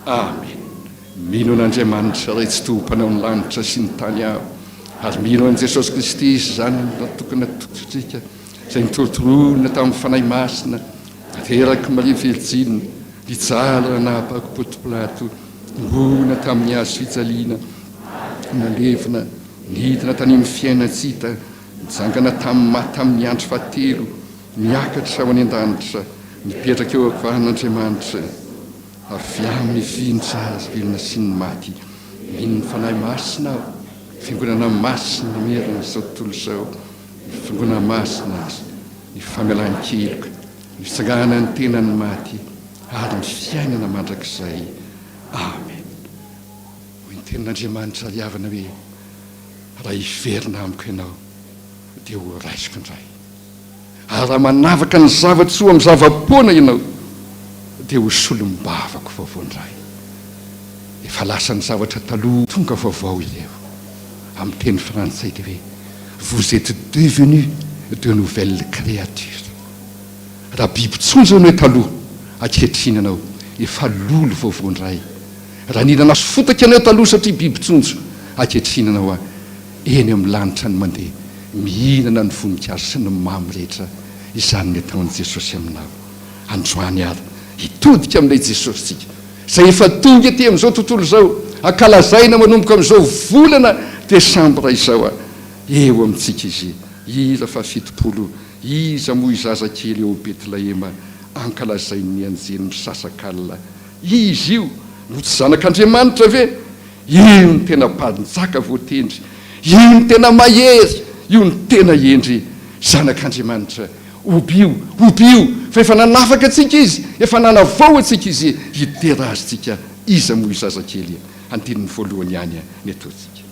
Amena. Mino an'Andriamanitra Ray Tsitoha Mpanao ny lanitra sy ny tany aho, ary mino an'i Jesosy Kristy Izy Zanany natokana tokotrika, izay notorotoroina tamin'ny Fanahy Masina, naterak'i Maria Virjiny, Nijaly raha nahapako Ponto Pilato. Nohomboana tamin'ny hazo fijaliana, nalevina, nidina tany amin'ny fiainan-tsy hita, nitsangana tamin'ny maty tamin'ny andro fahatelo, niakatra ho any an-danitra, mipetraka eo ankavanan'Andriamanitra, avy amin'ny vinitra azy velona sy ny maty. Mino ny Fanahy Masina aho, Fiangonana masina manerana izao tontolo izao, ny Fiangonana masina azy, ny famelan-keloka, ny fitsanganan'ny tenan'ny maty ary ny fiainana mandrakizay. Amen. Hoy ny tenin'Andriamanitra ry havana hoe, Raha hiverina amiko ianao, dia ho raisiko indray. Ary raha manavaka ny zava-tsoa amin'ny zava-poana ianao, dia ho solombavako vaovao indray. Efa lasa ny zavatra taloha, tonga vaovao ireo. Amin'ny teny frantsay dia hoe, Vous êtes devenus de nouvelles créatures. Raha biby tsonjo ianao taloha, ankehitriny ianao efa lolo vaovao indray. Raha nihinana fotaka ianao taloha satria biby tsonjo, ankehitriny ianao eny amin'ny lanitra no mandeha mihinana ny voninkazo sy ny mamy rehetra. Izany ny ataon'i Jesosy aminao. Androany ary, hitodika amin'ilay Jesosintsika, izay efa tonga ety amin'izao tontolo izao, ankalazaina manomboka amin'izao volana desambra izao, eo amintsika Izy. Hira fahafitopolo Iza moa i zazakely ao Betlehema ankalazain'ny anjely misasakalina? Izy io no tsy zanak'Andriamanitra ve? Io no tena mpanjaka voatendry, io no tena mahery, io no tena hendry, Zanak'Andriamanitra. Hobio, hobio, fa efa nanafaka antsika Izy, efa nanavao antsika Izy, hidera Azy tsika. Iza moa io zazakely andininy voalohany ihany ny ataontsika.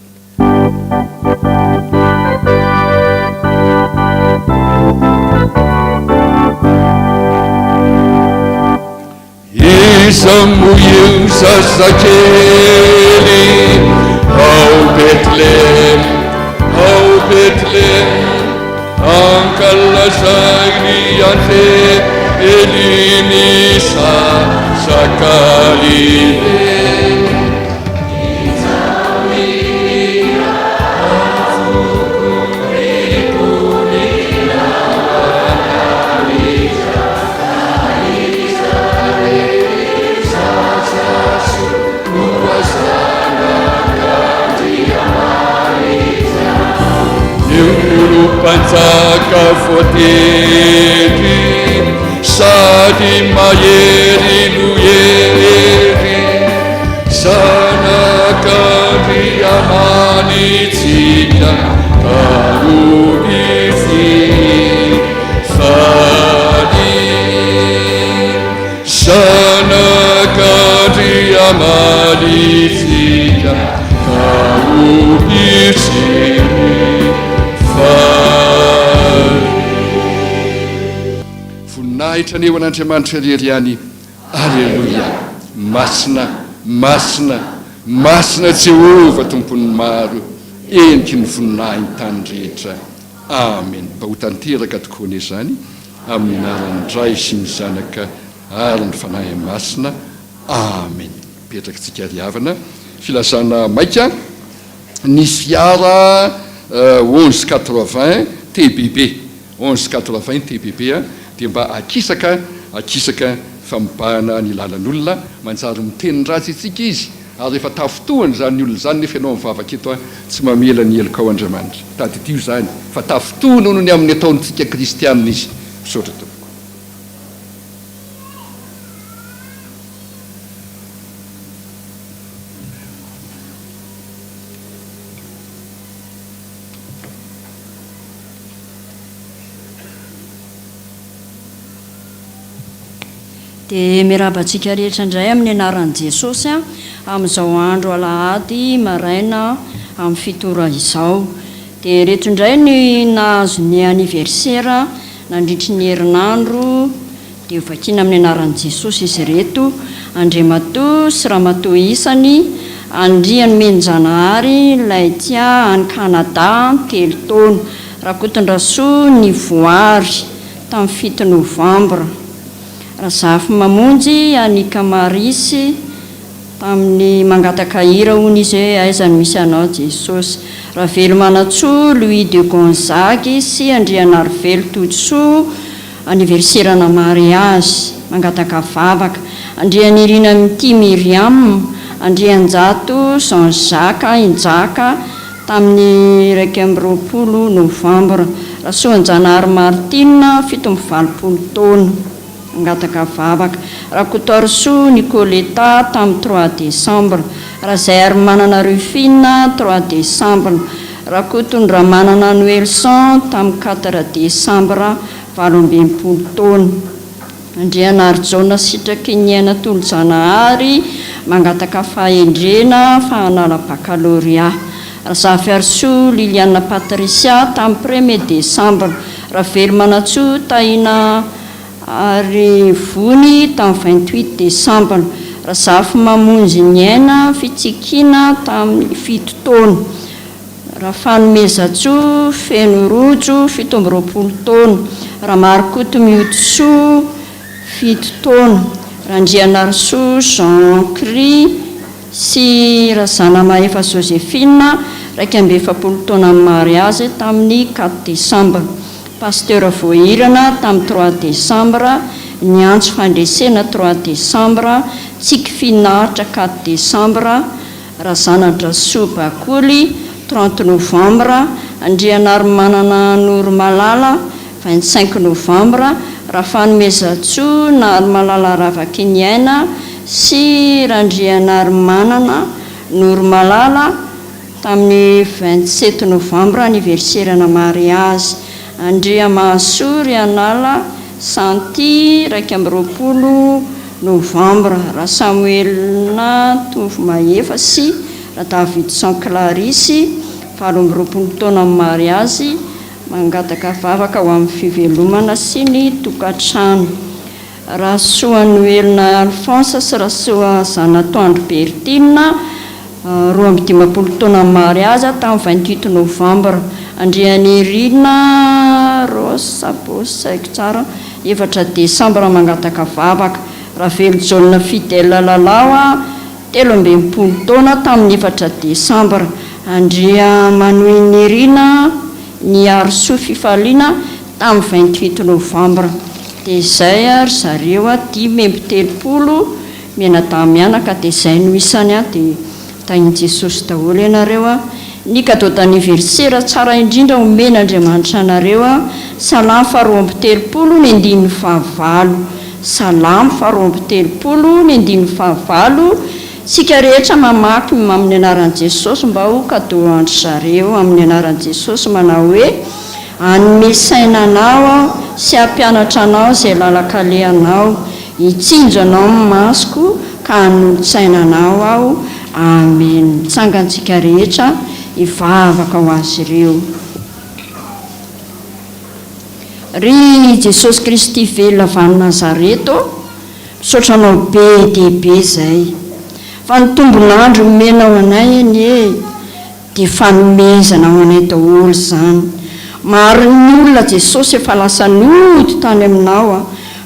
Iza moa io zazakely ao Betlehem, ao Betlehem, ankalazain'ny anjely misasakalina. Mpanjaka voatendry sady mahery no hery Zanak'Andriamanitsika ka ho izy faly. Zanak'Andriamanitsika ka ho izy faly. Voninahitra anie ho an'Andriamanitra irery ihany. Aleloia! Masina, masina, masina Jehovah Tompon'ny maro, heniky ny voninahiny tany rehetra. Amen. Mba ho tanteraka tokoa anie izany, amin'ny anaran'ny Ray sy ny Zanaka ary ny Fanahy Masina. Amen. Mipetraka tsika ry havana. Filazana maika, ny fiara onze quatre-vingts TBB. 11 80 TBB dia mba akisaka akisaka fa mibahana ny lalan'olona, manjary miteny ratsy antsika izy ary rehefa tafintohana izany olona izany nefa ianao mivavaka eto tsy mamela ny helokao Andriamanitra, tadidio izany fa tafintohina noho ny amin'ny ataontsika kristianina izy. Misaotra tompoko. Dia miarahaba antsika rehetra indray amin'ny anaran'i Jesosy amin'izao andro alahady maraina amin'ny fito ora izao. Dia ireto indray ny nahazo ny anniversaire nandritry ny herinandro. Dia ho vakiana amin'ny anaran'i Jesosy izy ireto, Andriamatoa sy Ramatoa isany, Andrianomenjanahary Laitia any Canada, telo taona, Rakotondrasoa Nivoary, tamin'ny fito novambra, Razafimamonjy Annika Marisy, tamin'ny mangataka hira hono izy hoe aiza no misy anao Jesosy. Ravelomanantsoa Louis de Gonzague sy Andrianarivelo Todisoa, Anniversaire-na mariage, mangataka vavaka. Andrianirina Mitia Myriam, Andrianjato Jean Jacques Injaka tamin'ny 21 novambra. Rasoanjanahary Martine, 87 taona. Mangataka vavaka. Rakotoarisoa Nicoletta tamin'ny trois décembre. Razaiarimanana Ruffine, trois décembre. Rakotondramanana Noelson tamin'ny quatre décembre 68 taona. Andrianarijaona Sitraky ny Aina Tolojanahary mangataka fahendrena fa hanala baccalauréat. Razafiarisoa Liliane Patricia tamin'ny premier décembre. Ravelomanantsoa Tahina Arivony tamin'ny 28 décembre. Razafimamonjy Ny Aina Fitsikiana tamin'ny 7 taona. Rafanomezantsoa Feno Rojo 27 taona. Ramarikoto Miotisoa 7 taona. Randrianarisoa Jean Cri sy Razanamahefa Josephine 41 taona mariazy tamin'ny 4 décembre. Pasteur Voahirana tamin'ny 3 décembre, Niantso Fandresena 3 décembre, Tsiky Finaritra 4 décembre, Razanadrasoa Bakoly 30 novembre, Andrianarimanana Noromalala 25 novembre, Rafanomezantsoa Narimalala Ravakiniaina sy Randrianarimanana Noromalala tamin'ny 27 novembre anniversaire-na mariazy. Andriamahasoa Rianala Santi 21 novembre, Rasamoelina Tovomahefa sy Radavidson Clarisse 28 taona mariazy mangataka vavaka ho amin'ny fivelomana sy ny tokantrano. Rasoanoelina Alphonse sy Rasoa Zanatoandro Bertine 52 taona mariazy tamin'ny 28 novembre. Andrianirina Rosa Bosy haiko tsara 4 décembre mangataka vavaka. Ravelojaona Fidèle Lalao 63 taona tamin'ny 4 décembre. Andriamanoinirina Niarisoa Fifaliana tamin'ny 28 novembre. Dia izay ry zareo 35 mianadahy mianaka dia izay no isany dia tahin'i Jesosy daholo ianareo. Ny cadeau d'anniversaire tsara indrindra omen'Andriamanitra anareo Salamo faha-32 ny andininy fahavalo. Salamo faha-32 ny andininy fahavalo. Tsika rehetra mamaky amin'ny anaran'i Jesosy mba ho cadeau an-dry zareo amin'ny anaran'i Jesosy manao hoe hanome saina anao aho sy hampianatra anao izay lalan-kalehanao, hitsinjo anao ny masoko ka hanolo-tsaina anao aho. Amen. Mitsangantsika rehetra hivavaka ho azy ireo. Ry Jesosy Kristy velona avy any Nazareta ô, misaotra anao be dia be izay fa ny tombon'andro nomenao anay anie dia fanomezana ho anay daholo izany. Maro ny olona Jesosy efa lasa nody tany aminao a,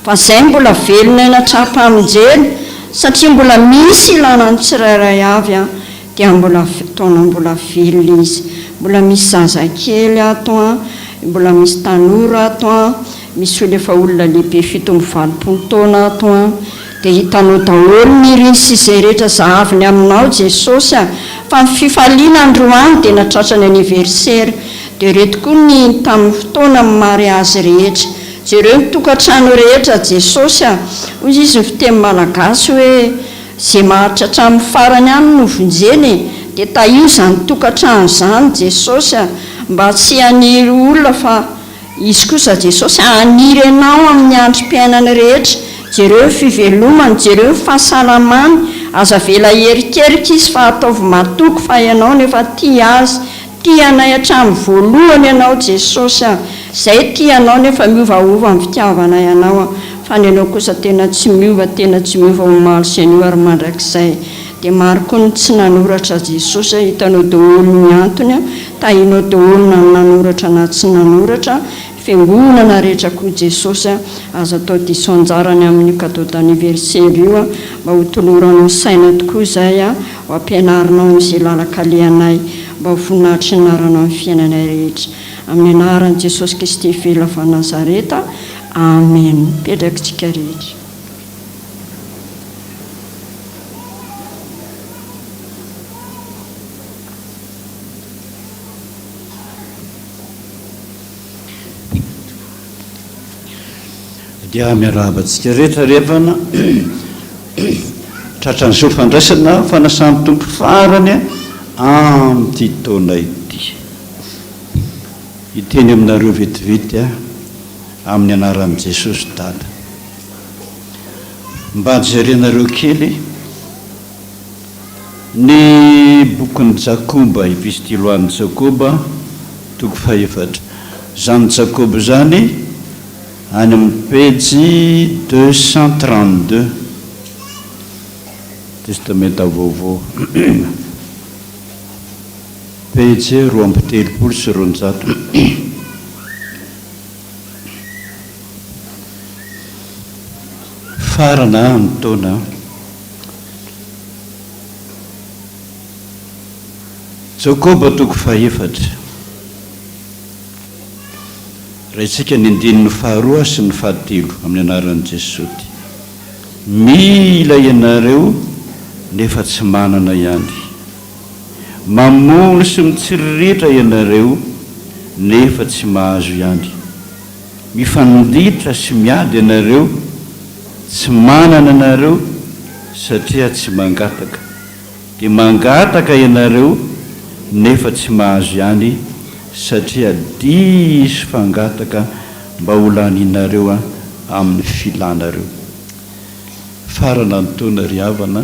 fa izay mbola velona eny an-traham-pamonjena satria mbola misy ilana ny tsirairay avy a, dia mbola taona mbola velona izy. Mbola misy zazakely ato a, mbola misy tanora ato a, misy olona efa olona lehibe 87 taona ato a, dia hitanao daholo ny iriny sy izay rehetra zahaviny aminao Jesosy a, fa ny fifaliana androany dia nahatratra ny anniversaire, dia ireto koa ny tamin'ny fotoana amin'ny mariazy rehetra. Jereo ny tokantrano rehetra Jesosy a, hoy izy ny fiteny malagasy hoe izay maharitra hatramin'ny farany ihany no vonjena e, dia tahio izany tokantrano izany Jesosy a, mba tsy haniry olona fa Izy kosa Jesosy haniry anao amin'ny androm-piainany rehetra. Jereo ny fivelomany, jereo ny fahasalamany, aza avela hierikerika izy fa ataovy matoky fa ianao no efa tia azy. Tia anay hatramin'ny voalohany ianao Jesosy a! Zay tia anao nefa miovaova ny fitiavanay anao a! Fa ny anao kosa tena tsy miova, tena tsy miova omaly sy anio ary mandrakizay. Dia maro koa ny tsy nanoratra Jesosy a, hitanao daholo ny antony a, tahinao daholo na ny nanoratra na tsy nanoratra, fiangonana rehetra koa Jesosy a, aza atao diso anjara ny amin'io cadeau d'anniversaire io a, mba ho toloranao saina tokoa izay a, ho ampianarinao amin'izay lalan-kalehanay, mba ho voninahitry ny anaranao amin'ny fiainanay rehetra. Amin'ny anaran'i Jesosy Kristy velona avy any Nazareta, Amen. Mipetraka isika rehetra. Dia miarahaba antsika rehetra ry havana tratran'izao fandraisana fanasan'ny Tompo farany amin'ity taona ity. Hiteny aminareo vetivety aho amin'ny anaran'i Jesosy Dada. Mba jerenareo kely ny bokin'i Jakoba, Epistily ho an'i Jakoba, toko fahefatra. Izany Jakoba izany any amin'ny pejy 232, Testamenta Vaovao, pejy 232. Farana ny taona. Jakoba toko fahefatra. Raintsika ny andininy faharoa sy ny fahatelo amin'ny anaran'i Jesosy. Mila ianareo nefa tsy manana ihany. Mamono sy mitsiriritra ianareo nefa tsy mahazo ihany. Mifanditra sy miady ianareo, tsy manana ianareo satria tsy mangataka. Dia mangataka ianareo nefa tsy mahazo ihany satria diso fangataka mba ho laninareo amin'ny filanareo. Farana ny taona ry havana,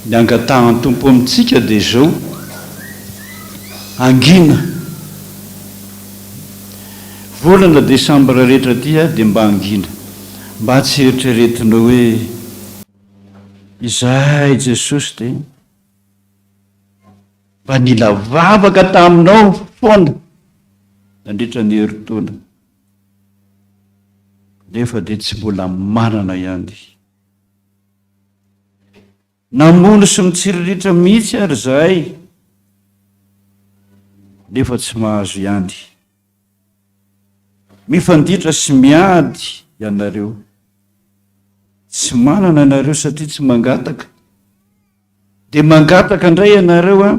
ny angatahan'ny Tompo amintsika dia izao, hangina. Volana desambra rehetra aty dia mba hangina, mba tsy eritreretinao hoe izahay Jesosy dia mba nila vavaka taminao foana nandritra ny herintaona, nefa dia tsy mbola manana ihany. Namono sy mitsiriritra mihitsy ary izahay nefa tsy mahazo ihany. Mifanditra sy miady ianareo. Tsy manana ianareo satria tsy mangataka. Dia mangataka indray ianareo an,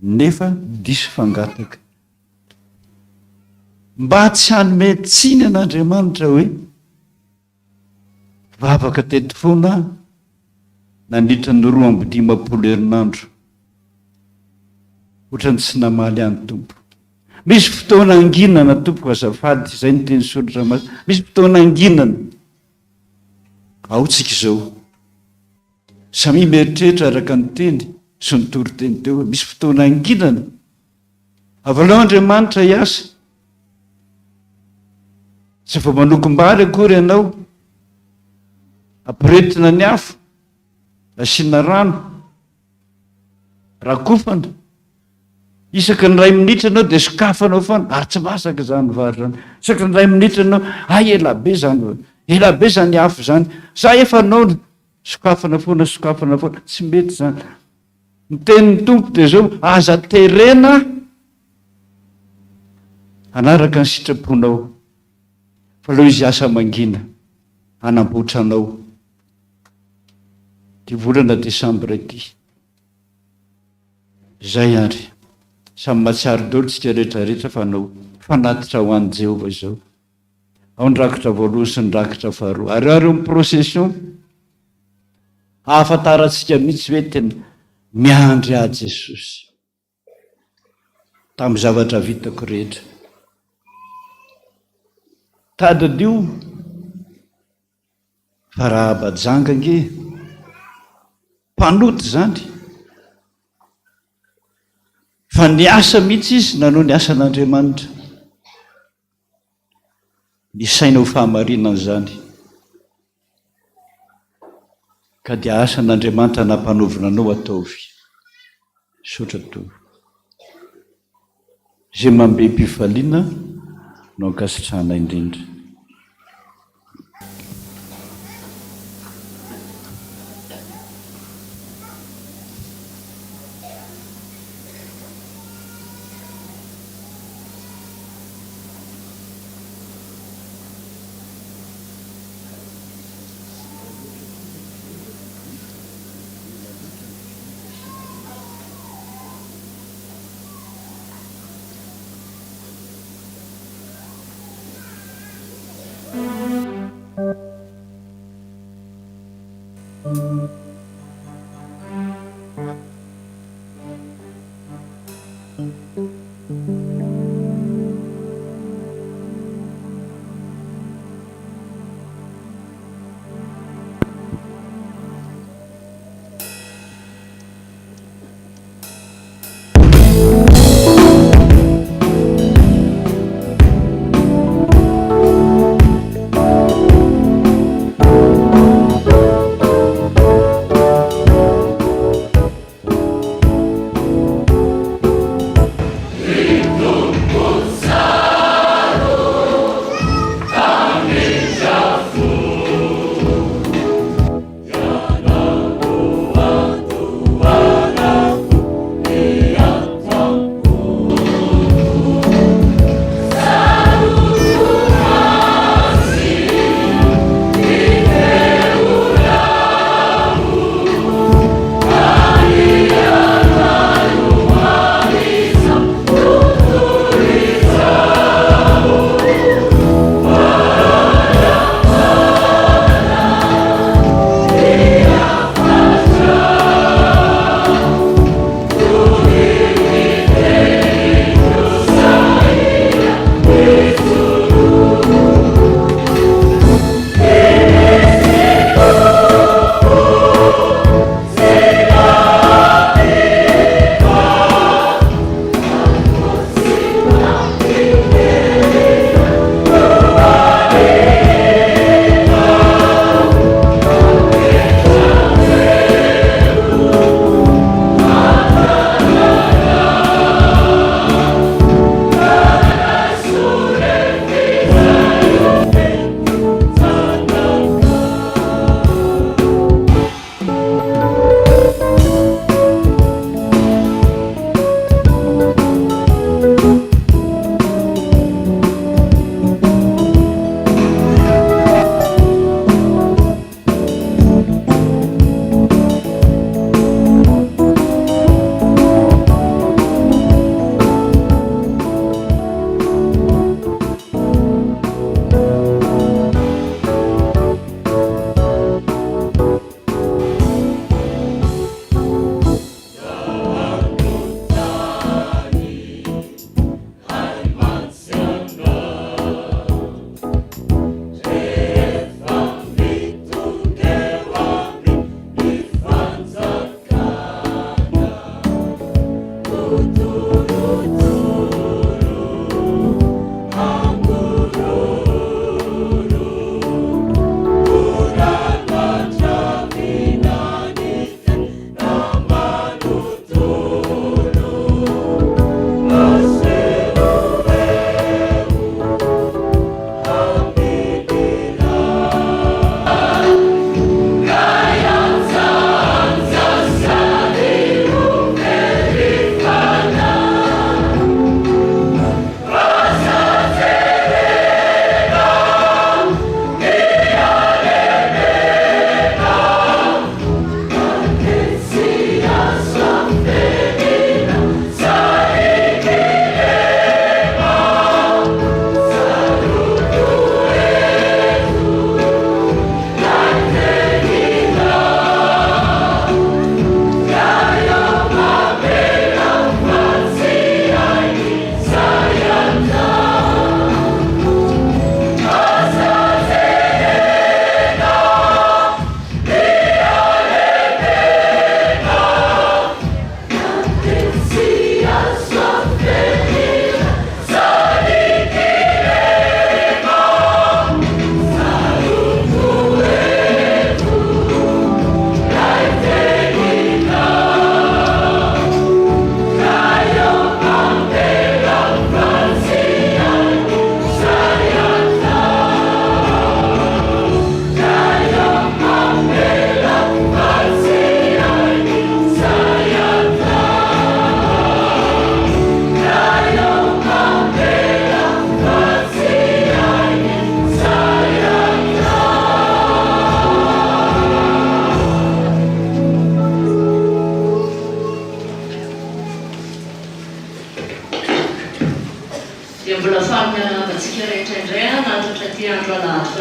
nefa diso fangataka. Mba tsy hanome tsiny an'Andriamanitra hoe. Vavaka teto foana aho nandritra ny 52 herinandro. Ohatran'ny tsy namaly ahy ny Tompo. Misy fotoana anginana tompoko azafady, izay ny teny soratra masina. Misy fotoana anginana. Ao tsika izao. Samia mieritreritra araka ny teny sy ny toriteny teo hoe misy fotoana anginana. Avalao Andriamanitra hiasa. Tsy vao manokom-bary akory ianao. Ampiretina ny afo, asiana rano, rakofana. Isaky ny iray minitra ianao dia sokafanao foana, ary tsy masaka izany vary izany. Isaky ny iray minitra ianao, hay ela be izany, ela be izany afo izany. Za efa noana, sokafana foana, sokafana foana, tsy mety izany. Ny tenin'ny Tompo dia izao, aza terena hanaraka ny sitraponao, fa aleo izy hiasa mangina hanamboatra anao. Ity volana desambra ity. Izay ary. Samy mahatsiaro daholo tsika rehetra rehetra fa hanao fanatitra ho an'i Jehovah izao. Ao ny rakitra voalohany sy ny rakitra faharoa. Ary ary eo amin'ny procession. Hahafantarantsika mihitsy hoe tena miandry ahy Jesosy. Tamin'ny zavatra vitako rehetra. Tadidio fa Rahaba janga ange mpanota izany. Fa niasa mihitsy izy nanao ny asan'Andriamanitra. Nisaina ho fahamarinana izany. Ka dia asan'Andriamanitra nampanaovina anao ataovy. Misaotra Tompo. Izay manbem-pifaliana no ankasitrahana indrindra.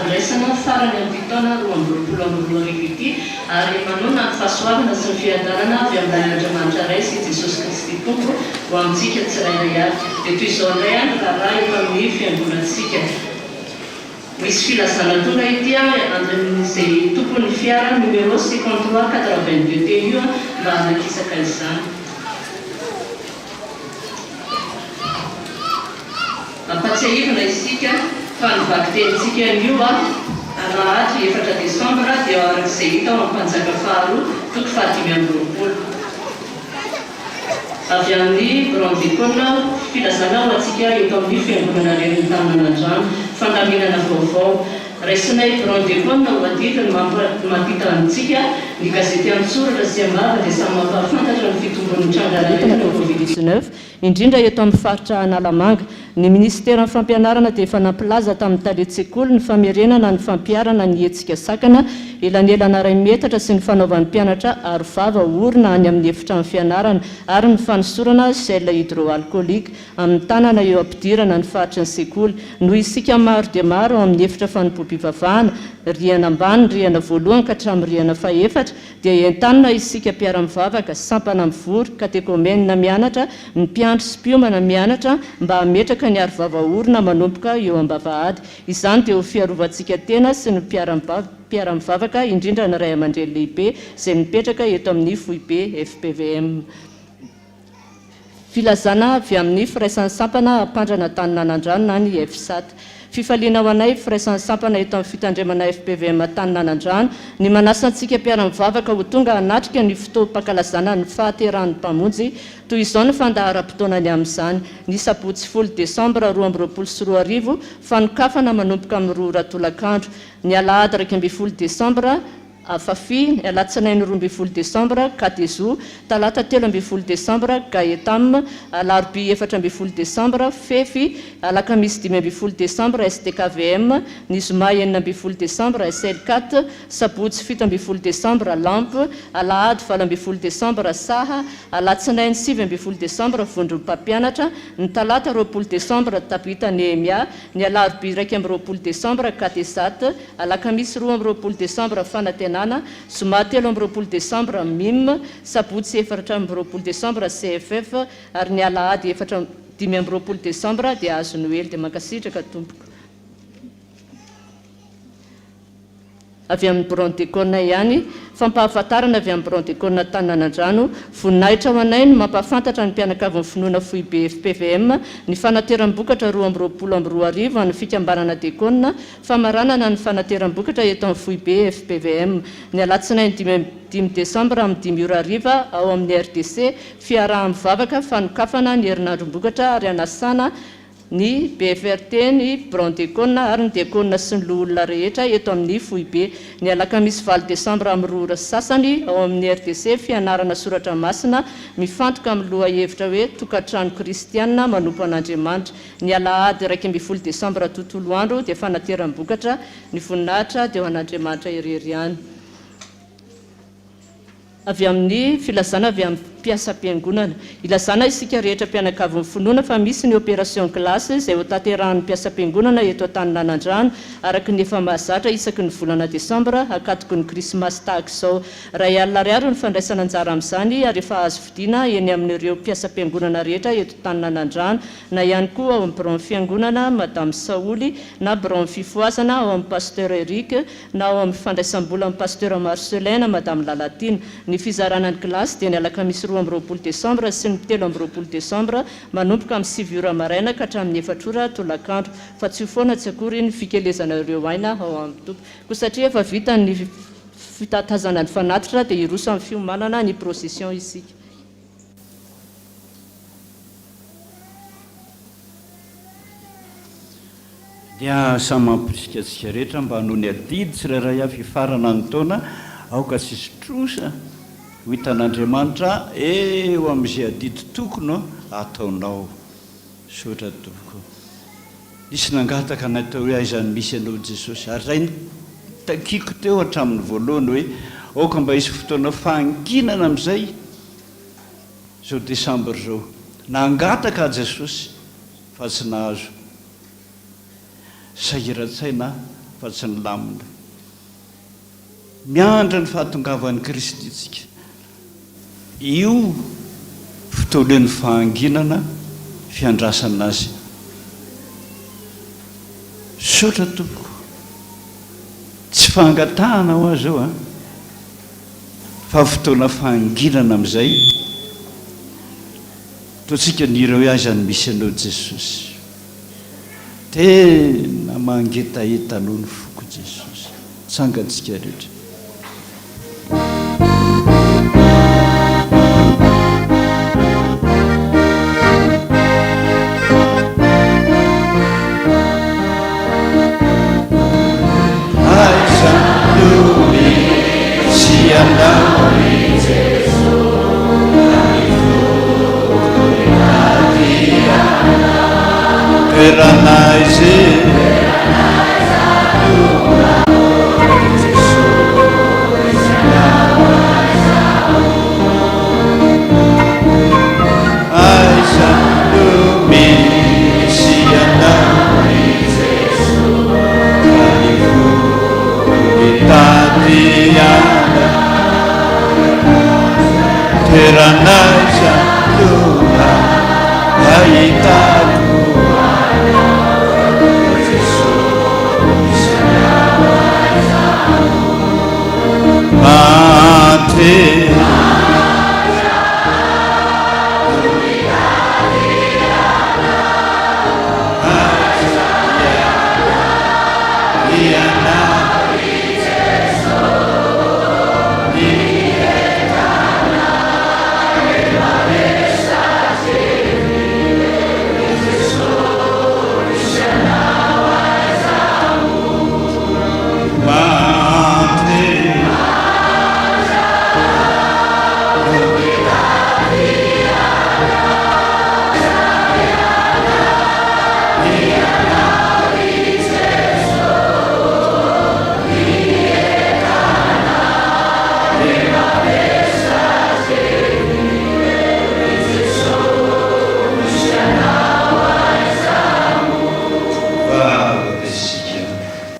fandraisana farany amin'ity taona 2022 ity ary manonona ny fahasoavana sy ny fiadanana avy amin'ilay Andriamanitra Ray sy Jesosy Kristy Tompo ho amintsika tsirairay avy. Dia toy izao indray ny raharaha eto amin'ny fiangonantsika. Misy filazana tonga ety amin'izay tompon'ny fiara numéro 53 82 TU mba hanakisaka izany. Ampatsiahivina isika fa ny vakitenintsika anio alahady efatra desambra dia araka izay hita ao amin'ny Mpanjaka faharoa toko fahadimy amby roapolo. Avy amin'ny Biraon'ny Diakona, filazana ho antsika eto amin'ny Fiangonana Renin'ny Tanin'Anandrano, fandaminana vaovao. Raisinay Biraon'ny Diakona ho adidy ny mampita amintsika ny gazety an-tsoratra sy am-bava dia samy mampahafantatra ny fitombon'ny trangan'aretina Covid 19, indrindra eto amin'ny faritra Analamanga. Ny minisiteran'ny Fampianarana dia efa nampilaza tamin'ny talen-tsekoly ny famerenana ny fampiharana ny hetsika sakana elanelana iray metatra sy ny fanaovan'ny mpianatra arovava orona any amin'ny efitrano fianarana ary ny fanosorana gel hydroalcoolique amin'ny tanana eo am-pidirana ny faritry ny sekoly. Noho isika maro dia maro ao amin'ny efitra fanompoam-pivavahana, rihana ambany, rihana voalohany ka hatramin'ny rihana fahefatra, dia entanina isika mpiara-mivavaka, sampana mivory, katekomenina mianatra, ny mpiandry sy mpiomana mianatra mba hametraka ny arovava-orona manomboka eo am-bavahady. Izany dia ho fiarovantsika tena sy ny mpiara-mivavaka, indrindra ny ray aman-dreny lehibe izay mipetraka eto amin'ny foibe fpvm. Filazana avy amin'ny Firaisan'ny Sampana Ampandrana Antaninanandrano na ny FSAT. Fifaliana ho anay Firaisan'ny Sampana eto amin'ny Fitandremana fpvm Antaninanandrano ny manasa antsika mpiara-mivavaka ho tonga hanatrika ny fotoam-pankalazana ny fahaterahan'ny Mpamonjy. Toy izao ny fandaharam-potoana ny amin'izany, ny sabotsy folo desambra 2022, fanokafana manomboka amin'ny roa ora tolakandro. Ny alahady 11 desambra, Afafi, ny alatsinainy 12 desambra, Katezo, talata 13 desambra, Gaetam, alarobia 14 desambra, Fefy, alakamisy 15 desambra, STKVM, ny zoma 16 desambra, SLCAT, sabotsy 17 desambra, Lamp, alahady 18 desambra, Saha, alatsinainy 19 desambra, Vondron'ny mpampianatra, ny talata 20 desambra, Tabita Nehemia, ny alarobia 21 desambra, Katesat, Alakamisy 22 desambra Fanantenana, zoma 23 desambra Mim, sabotsy 24 desambra CFF ary ny alahady efatra 25 desambra dia hazo noely dia mankasitraka tompoko. Avy amin'ny biraon'ny diakona ihany, fampahafantarana avy amin'ny biraon'ny diakona Antaninanandrano, voninahitra ho anay ny mampahafantatra ny mpianakavin'ny finoana foibe fpvm ny fanateram-bokatra 2022 an'ny fikambanana diakona Famaranana ny fanateram-bokatra eto amin'ny foibe fpvm. Ny alatsinainy dimy desambra amin'ny dimy ora hariva ao amin'ny RDC, fiaraha-mivavaka fanokafana ny herinandrom-bokatra ary hanasana ny BFRT, ny biraon'ny diakona ary ny diakona sy ny loholona rehetra eto amin'ny foibe. Ny alakamisy valo desambra amin'ny roa ora sy sasany ao amin'ny RDC, fianarana soratra masina mifantoka amin'ny lohahevitra hoe Tokantrano kristiana manompo an'Andriamanitra. Ny alahady 11 desambra tontolo andro dia fanateram-bokatra, ny voninahitra dia ho an'Andriamanitra irery ihany. Avy amin'ny filazana avy amin'ny mpiasam-piangonana. Ilazana isika rehetra mpianakavin'ny finoana fa misy ny opération glace izay hotanterahan'ny mpiasam-piangonana eto Antaninanandrano araka ny efa mahazatra isaky ny volana desambra ankatoky ny krismasy tahaka izao. Iray alina ariary ny fandraisana anjara amin'izany ary efa azo vidiana eny amin'ireo mpiasam-piangonana rehetra eto Antaninanandrano na ihany koa ao amin'ny biraon'ny fiangonana Madame Saholy na biraon'ny fifohazana ao amin'ny Pasteur Eric na ao amin'ny fandraisam-bolan'ny Pasteur Marcelin na Madame Lalatiana. Ny fizarana ny gilasy dia ny alakamisy 22 desambra sy ny 23 desambra manomboka amin'ny sivy ora maraina ka hatramin'ny efatra ora tolakandro fa tsy ho foana tsy akory ny fikelezana ireo aina ao amin'ny Tompo. Koa satria efa vita ny fitatazana ny fanatitra dia hiroso amin'ny fiomanana ny procession isika. Dia samy mampirisika antsika rehetra mba hanohy ny adidy tsirairay avy hifarana ny taona, aoka tsy hisy trosa ho hitan'Andriamanitra eo amin'izay adidy tokony ataonao. Misaotra tompoko. Nisy nangataka anay teo hoe aiza no misy anao Jesosy ary izay notakiako teo hatramin'ny voalohany hoe aoka mba hisy fotoana fahanginana amin'izay izao desambra izao. Nangataka aho Jesosy fa tsy nahazo. Sahiran-tsaina aho. fa tsy nilamina. Miandry ny fahatongavan'i Kristy isika. Io fotoana io ny fahanginana fiandrasana Azy. Misaotra tompoko. Tsy fangatahana hoa zao an! Fa fotoana fahanginana amin'izay. Ataontsika ny hira hoe aiza no misy anao Jesosy. Tena mangetaheta anao ny foko Jesosy. Tsangantsika rehetra. Aiza no misy anao ry Toerana aiza e? Aiza no misy anao ry Jesoa Ka ny foko mitady anao Toerana aiza no ahitako anao ry Jesoa Vavaka isika.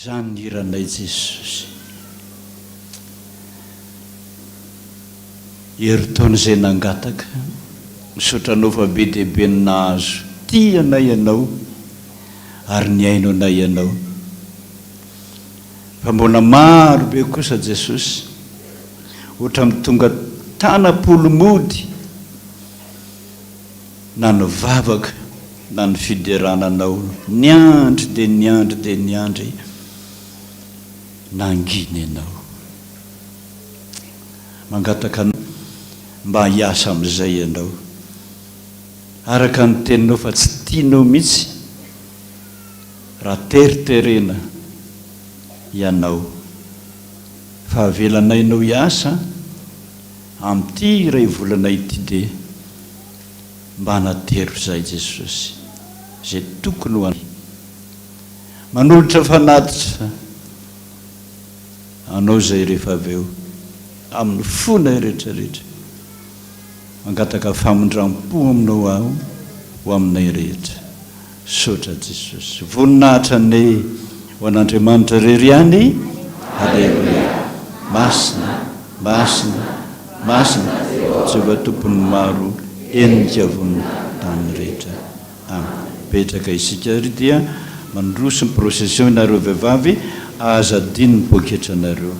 Zany ny hiranay Jesosy. Herintaona izay nangataka. Misaotra anao fa be dia be ny nahazo. Tia anay ianao ary nihaino anay ianao. Fa mbola maro be kosa Jesosy. Ohatran'ny tonga tanam-polo mody. Na ny vavaka na ny fiderana anao niandry dia niandry dia niandry nangina ianao. Mangataka anao mba hiasa amin'izay ianao. Araka ny teninao fa tsy tianao mihitsy raha teriterena ianao. Fa avelanay ianao hiasa amin'ity iray volana ity dia Mba natero izay Jesosy izay tokony ho anay. Manolotra fanatitra Anao izay rehefa avy eo amin'ny fonay rehetra rehetra. Mangataka famindram-po aminao aho ho aminay rehetra. Misaotra Jesosy. Voninahitra anie ho an'Andriamanitra irery ihany. Aleloia. Masina, masina, masina Jehovah Tompon'ny maro henika avon'ny tany rehetra. Amen. Mipetraka isika ary dia mandroso ny procession ianareo vehivavy, aza adino ny poketranareo.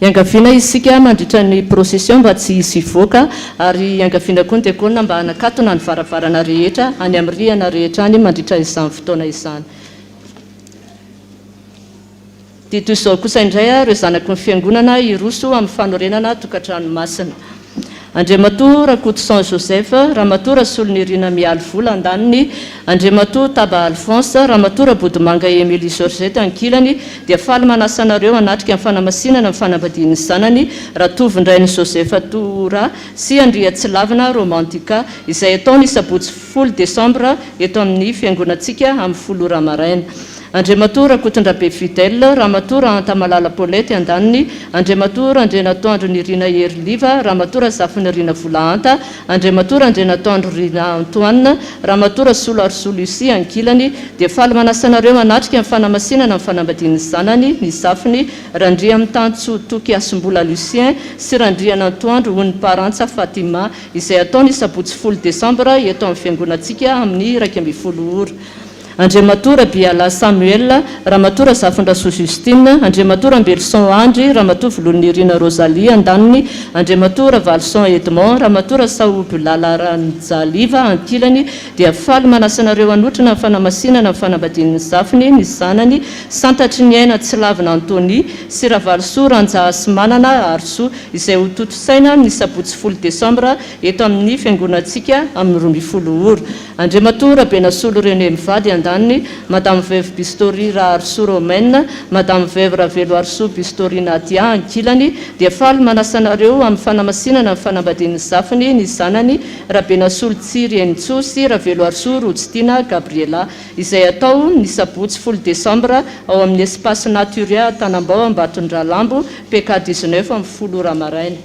Iangaviana isika mandritra ny procession mba tsy hisy hivoaka ary iangaviana koa ny diakona mba hanakatona ny varavarana rehetra any amin'ny rihana rehetra any mandritra izany fotoana izany. Dia toy izao kosa indray ireo zanaky ny Fiangonana hiroso amin'ny fanorenana tokantrano masina. Andriamatoa Rakotoson Joseph, Ramatoa Rasolonirina Mialy Vola andaniny, Andriamatoa Taba Alphonse, Ramatoa Rabodomanga Emilie Georgette ankilany dia faly manasa anareo hanatrika ny fanamasinana ny fanambadian'ny zanany Ratovondrainy Joseph Tohora sy Andriatsilavina Romantica izay hatao ny sabotsy folo desambra eto amin'ny fiangonantsika amin'ny folo ora maraina. Andriamatoa Rakotondrabe Fidèle, Ramatoa Rahantamalala Paulette andaniny, Andriamatoa Randrianatoandro Nirina Heriliva, Ramatoa Razafinirina Volahanta, Andriamatoa Randrianatoandro Rina Antoine, Ramatoa Rasoloarisoa Lucie ankilany, dia faly manasa anareo hanatrika ny fanamasinana ny fanambadian'ny zanany, ny zafiny, Randriamitansoa Toky Hasimbola Lucien sy Randrianantoandro Oniparantsa Fatima, izay hatao ny sabotsy folo desambra eto amin'ny fiangonantsika amin'ny 11 ora. Andriamatoa Rabiala Samuel, Ramatoa Razafindrasoa Justine, Andriamatoa Rambelison Andry, Ramatoa Volonirina Rosalie andaniny, Andriamatoa Ravalison Edmond, Ramatoa Rasahoby Lala Ranjaliva ankilany dia faly manasa anareo hanotrona ny fanamasinana ny fanambadian'ny zafiny, ny zanany, Santatry ny aina Tsilavina Anthony sy Ravalisoa Ranjahasimanana Harisoa izay ho tontosaina ny sabotsy folo desambra eto amin'ny fiangonantsika amin'ny 12 ora. Andriamatoa Rabenasolo René mivady andaniny, Madame Veuve Bistori Raharisoa Romaine, Madame Veuve Raveloarisoa Bistori Nadia ankilany, dia faly manasa anareo amin'ny fanamasinana ny fanambadian'ny zafiny, ny zanany, Rabenasolo Tsiry Henintsoa sy Raveloarisoa Rojotiana Gabriella, izay hatao ny sabotsy folo desambra ao amin'ny Espace Naturia Antanambao Ambatondralambo, PK dix-neuf amin'ny folo ora maraina.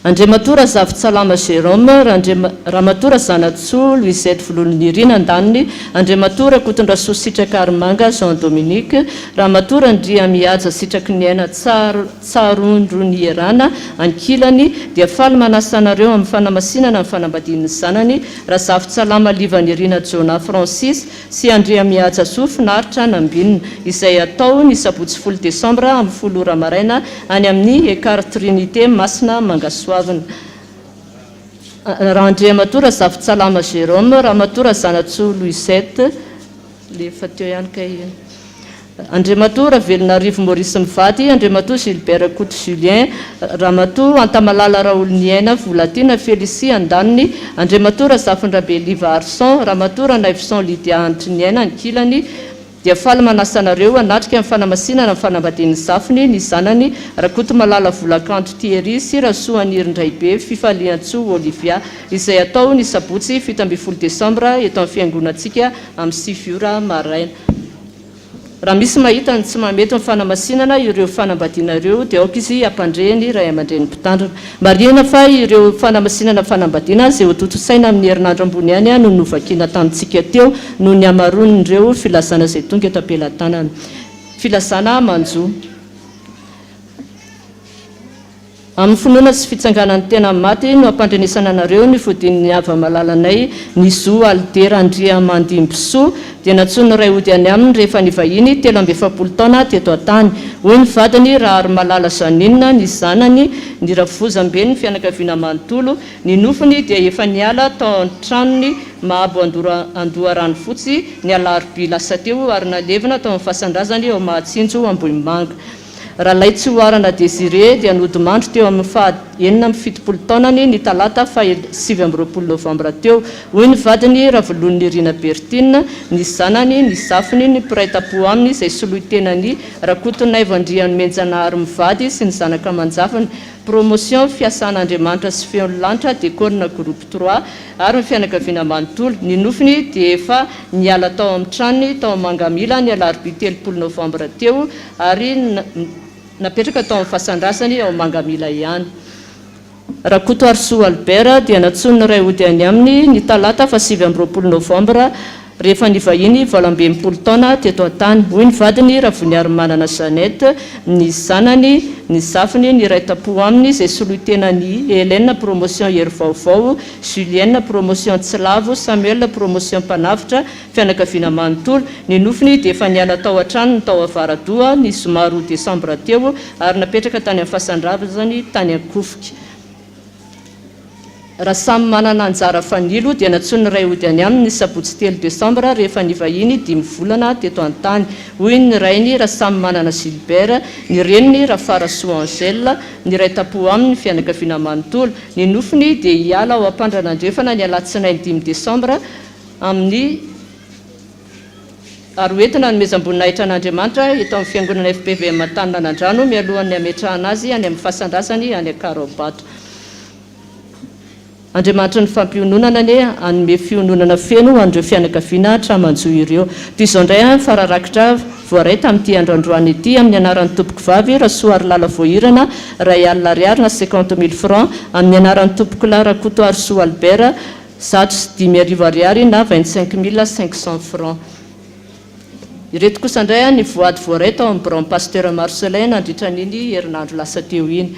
Andriamatoa Razafintsalama Jérôme, Ramatoa Razanatsoa Louisette Vololonirina andaniny, Andriamatoa Rakotondrasoa Sitraka Harimanga Jean Dominique, Ramatoa Randriamihaja Sitrakiniaina Tsarondronierana ankilany, dia faly manasa anareo amin'ny fanamasinana ny fanambadian'ny zanany, Razafintsalama Livanirina Jonah Francis, sy Andriamihajasoa Finaritra Nambinina, izay hatao ny sabotsy folo desambra amin'ny folo ora maraina any amin'ny Ekar Trinité Masina Mangasoavina. Randriamatoa Razafintsalama Jérôme, Ramatoa Razanatsoa Louisette, le efa teo ihany kay iny. Andriamatoa Ravelonarivo Maurice mivady, Andriamatoa Gilbert Rakoto Julien, Ramatoa Antamalala Raholoniaina Volatiana Félicie andaniny, Andriamatoa Razafindrabe Liva Arson, Ramatoa Ranaivoson Lydia Hanitriniaina ankilany, dia faly manasa anareo hanatrika ny fanamasinana ny fanambadian'ny zafiny, ny zanany, Rakotomalala Volakanto Thierry sy Rasoanirindray Fifaliantsoa Olivia, izay hatao ny sabotsy 17 desambra eto amin'ny fiangonantsika amin'ny sivy ora maraina. Raha misy mahita ny tsy mahamety ny fanamasinana ireo fanambadiana ireo dia aoka izy hampandre ny ray aman-dreny mpitandrina. Marihina fa ireo fanamasinana fanambadiana izay hotontosaina amin'ny herinandro ambony ihany no novakiana tamintsika teo noho ny hamaroan'ireo filazana izay tonga eto am-pelatanana. Filazana manjo. Amin'ny finoana sy fitsanganan'ny tena amin'ny maty no ampandrenesana anareo ny fodian'ny hava-malalanay ny zo Alidera Andriamandimbisoa dia nantsoin'ny ray hody any aminy rehefa nivahiny 43 taona teto an-tany. Hoy ny vadiny Raharimalala Jeannine, ny zanany, ny rafozam-ben'ny fianakaviana manontolo, ny nofony dia efa niala tao an-tranony Mahabo Andoharanofotsy ny alarobia lasa teo ary nalevina tao amin'ny fasan-drazany ao Mahatsinjo Ambohimanga. Ralaitsihoarana Désiré dia nodimandry teo amin'ny faha 76 taonany ny talata faha 29 novambra teo, hoy ny vadiny Ravolonirina Berthine, ny zanany, ny zafiny, ny mpiray tampo aminy izay soloitenan'i Rakotonaivo Andrianomenjanahary mivady sy ny zanaka aman-jafiny, Promotion Fiasan'Andriamanitra sy Feon'ny Lanitra, Dekôna Groupe Trois, ary ny fianakaviana manontolo. Ny nofiny dia efa niala tao amin'ny tranony tao Mangamila ny alarobia 30 novambra teo ary napetraka tao amin'ny fasan-drazany ao Mangamila ihany. Rakotoarisoa Albert dia nantsoin'ny ray hody any aminy ny talata faha 29 novambra rehefa nivahiny 68 taona teto an-tany, hoy ny vadiny Ravoniarimanana Jeannette, ny zanany, ny zafiny, ny iray tampo aminy izay soloitenan'i Hélène Promotion Hery Vaovao, Julienne Promotion Tsilavo, Samuel Promotion Mpanavotra, fianakaviana manontolo. Ny nofony dia efa niala tao an-tranony tao Avaradoha ny zoma roa desambra teo ary napetraka tany amin'ny fasan-drazany tany Ankofoky. Rasamimanana Anjara Fanilo dia nantsoin'ny ray hody any aminy ny sabotsy telo desambra rehefa nivahiny dimy volana teto an-tany. Hoy ny rainy Rasamimanana Gilbert, ny reniny Rafarasoa Angèle, ny iray tampo aminy ny fianakaviana manontolo. Ny nofony dia hiala ao Ampandrana Andrefana ny alatsinainy dimy desambra amin'ny ary ho entina hanomezam-boninahitra an'Andriamanitra eto amin'ny Fiangonana FPVM Andriamanitry ny fampiononana anie hanome fiononana feno ho an'ireo fianakaviana tra-manjo ireo. Toy izao indray ny fara-rakitra voaray tamin'ity andro androany ity, amin'ny anaran'ny Tompokovavy Rasoarilala Voahirana, 1000 ariary na 50000 francs, amin'ny anaran'ny Tompokolahy Rakotoarisoa Albert, 105 ariary na 25500 francs. Ireto kosa indray ny voady voaray tao amin'ny biraon'ny Pasteur Marcelin nandritra an'iny herinandro lasa teo iny.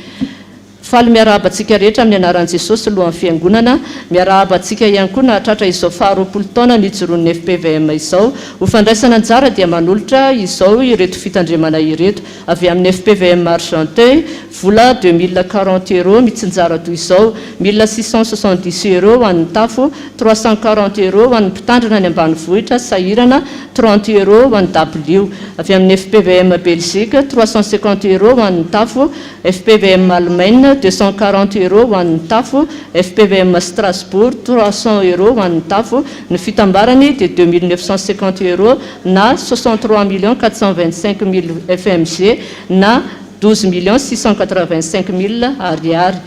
Faly miarahaba antsika rehetra amin'ny anaran'i Jesosy Lohan'ny Fiangonana. Miarahaba antsika ihany koa nahatratra izao faha 20 taona nijoroan'ny fpvm izao. Ho fandraisana anjara dia manolotra izao ireto fitandremana ireto. Avy amin'ny fpvm Argenteuil, vola 2040 euros mitsinjara toy izao, 1670 euros ho an'ny tafo, 340 euros ho an'ny mpitandrina any ambanivohitra sahirana, 30 euros ho an'ny dabilio. Avy amin'ny fpvm Belgique, 350 euros ho an'ny tafo, Fpvm Allemagne, 240 euros ho an'ny tafo, fpvm Strasbourg, 300 euros ho an'ny tafo, ny fitambarany dia 2950 euros na 63 millions 425 mille fmg na 12 millions 685 mille ariary.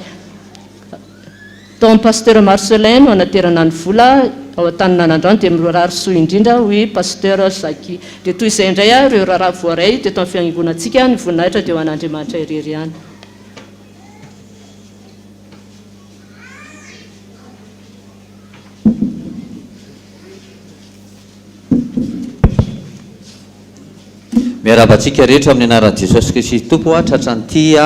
Tao amin'ny Pasteur Marcelin no anaterana ny vola ao Antaninanandrano dia mirary soa indrindra hoy Pasteur Jackie. Dia toy izay indray ary ireo raharaha voaray teto amin'ny fiangonantsika, ny voninahitra dia ho an'Andriamanitra irery ihany. Miarahaba antsika rehetra amin'ny anaran'i Jesosy Kristy Tompo a, tratran'ity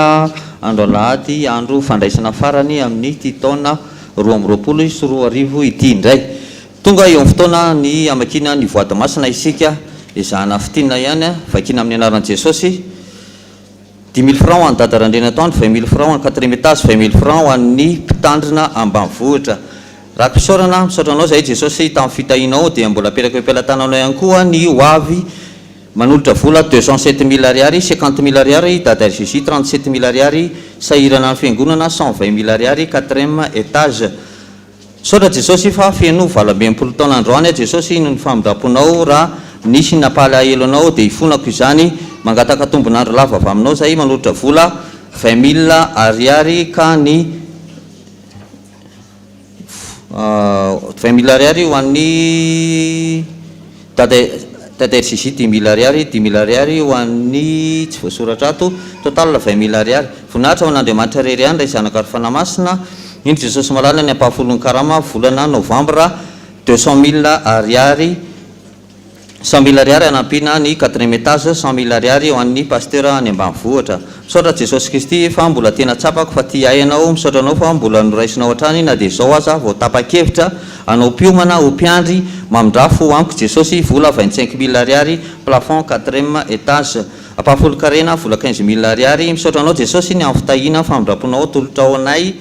andro alahady andro fandraisana farany amin'ity taona 2022 ity indray. Tonga eo amin'ny fotoana ny hamakiana ny voady masina isika, ezahana fintinina ihany, vakiana amin'ny anaran'i Jesosy. Dix mille francs ho an'i Dada Randrianatoandro, vingt mille francs ho an'ny quatrième étage, vingt mille francs ho an'ny mpitandrina ambanivohitra. Raki-pisaorana, misaotra anao zahay Jesosy tamin'ny fitahianao, dia mbola apetraka eo am-pelatananao ihany koa ny ho avy manolotra vola deux cent sept mille ariary, cinquante mille ariary Dada RJJ, trente sept mille ariary sahirana ny fiangonana, cent vingt mille ariary quatrième étage. Misaotra Jesosy fa feno 68 taona androany aho Jesosy noho ny famindramponao raha nisy nampalahelo anao dia ifonako izany mangataka tombon'andro lava avy aminao zahay manolotra vola vingt mille ariary ka ny vingt mille ariary ho an'ny Dada Dada RJJ dimy mille ariary dimy mille ariary ho an'ny tsy voasoratra ato total vingt mille ariary Voninahitra ho an'Andriamanitra irery ihany Ray Zanaka ary Fanahy Masina Indro Jesosy malala ny ampahafolon'ny karama volana novambra deux cent mille ariary Cent mille ariary hanampiana ny quatrième étage, cent mille ariary ho an'ny pasteur any ambanivohitra. Misaotra Jesosy Kristy fa mbola tena tsapako fa tia ahy Ianao, misaotra Anao fa mbola noraisinao hatrany na dia izao aza vao tapa-kevitra hanao mpiomana ho mpiandry, mamindrà fo amiko Jesosy, vola vingt cinq mille ariary, plafond quatrième étage. Ampahafolon-karena, vola quinze mille ariary, misaotra Anao Jesosy ny amin'ny fitahiana, famindram-ponao atolotrao anay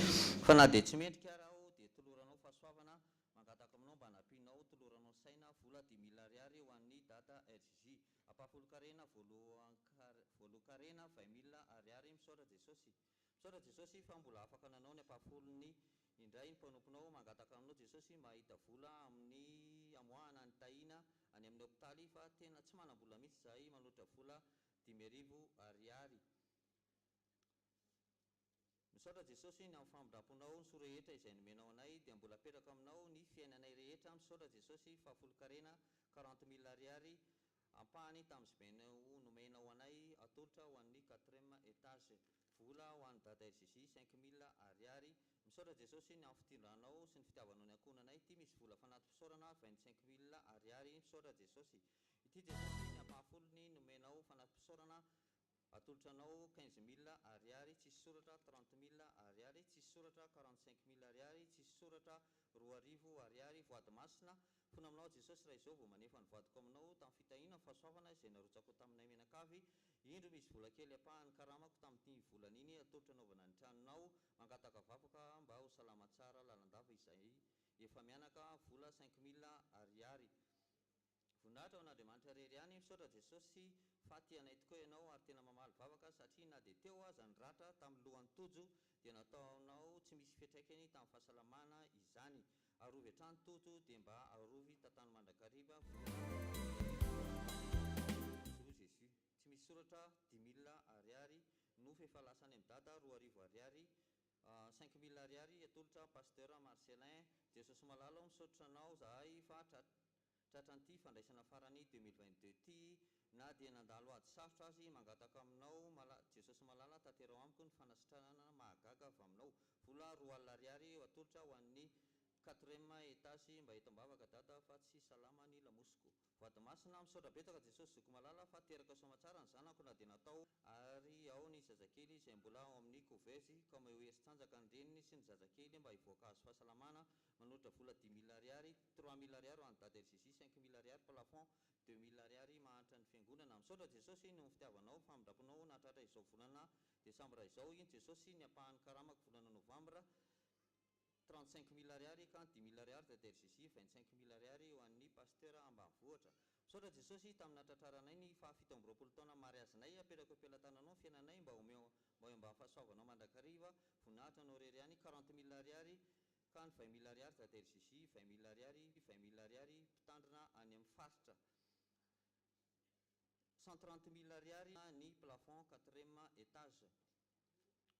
fa na dia tsy mendrika ara aho dia toloranao fahasoavana Mangataka aminao mba hanampianao toloranao saina vola dix mille ariary ho an'i dada RJ. Ampahafolon-karena voalohan-karena vingt mille ariary Misaotra Jesosy. Misaotra Jesosy fa mbola afaka nanao ny ampahafolony indray ny mpanomponao Mangataka aminao Jesosy mba hahita vola amin'ny hamoahana an'i Tahina any amin'ny hopitaly fa tena tsy manam-bola mihitsy izahay manolotra vola 5000 ariary. Misaotra Jesosy ny amin'ny famindramponao ny soa rehetra izay nomenao anay dia mbola apetrako aminao ny fiainanay rehetra misaotra Jesosy fahafolonkarena quarante mille ariary ampahany tamin'izay nomenao anay atolotra ho an'ny quatrème étage vola ho an'i dada RJJ cinq mille ariary misaotra Jesosy ny amin'ny fitondranao sy ny fitiavanao ny ankohonanay ity misy vola fanati-pisaorana vingt cinq mille ariary misaotra Jesosy ity Jesosy ny ampahafolony nomenao fanati-pisaorana Atolotra anao quinze mille ariary tsisy soratra, trente mille ariary tsisy soratra, quarante cinq mille ariary tsisy soratra, 2000 ariary voady masina, fona aminao Jesosy raha izao vao manefa ny voadiko aminao tamin'ny fitahiana ny fahasoavana izay narotsakao taminay mianakavy, indro misy vola kely ampahan'ny karamako tamin'iny volana iny atolotra anaovana ny tranonao, mangataka vavaka mba ho salama tsara lalandava izahay efa mianaka, vola cinq mille ariary. Voninahitra ho an'Andriamanitra irery ihany, misaotra Jesosy fa tia anay tokoa ianao ary tena mamaly vavaka satria na dia teo aza ny ratra tamin'ny lohan'i Tojo dia nataonao tsy misy fiantraikany tamin'ny fahasalamana izany. Arovy hatrany Tojo dia mba arovy tantano mandrakariva voninahitra Jésus. Tsy misy soratra dix mille ariary nofo efa lasa any amin'i Dada 2000 ariary. 5000 ariary atolotra Pasteur Marcellin. Jesosy malala o misaotra anao zahay fa tratran'ity fandraisana farany 2022 ty na dia nandalo ady sarotra azy mangataka aminao mala Jesosy malala tanterao amiko ny fanasitranana mahagaga avy aminao. Vola 20 ariary atolotra ho an'ny quatrième étage mba eto ambavaka dada fa tsy salama ny lamosiko. Voady masina, misaotra betsaka Jesosy zoky malala fa teraka soamatsara ny zanako na dia natao ary ao ny zazakely izay mbola ao amin'ny couveuse ka omeo hery sy tanjaka ny reniny sy ny zazakely mba hivoaka hahazo fahasalamana, manolotra vola 5000 ariary, 3000 ariary ho an'i dada RJJ, 5000 ariary plafond, 2000 ariary mahantra ny fiangonana. Misaotra Jesosy noho ny fitiavanao, famindramponao nahatratra izao volana desambra izao, iny Jesosy ny ampahan'ny karamako volana novambra, 35 mille ariary ka 5000 ariary Dada RJJ, 25 mille ariary ho an'ny Pasteur ambanivohitra. Misaotra Jesosy tamin'ny nahatratraranay ny faha 27 taona mariazinay, apetrako eo am-pelatananao ny fiainanay mba omeo mba eo ambany fahasoavanao mandrakariva, voninahitra anao irery ihany, 40 mille ariary ka ny 20 mille ariary Dada RJJ, 20 mille ariary, 20 mille ariary mpitandrina any amin'ny faritra. 130 mille ariary ny plafond quatrième étage.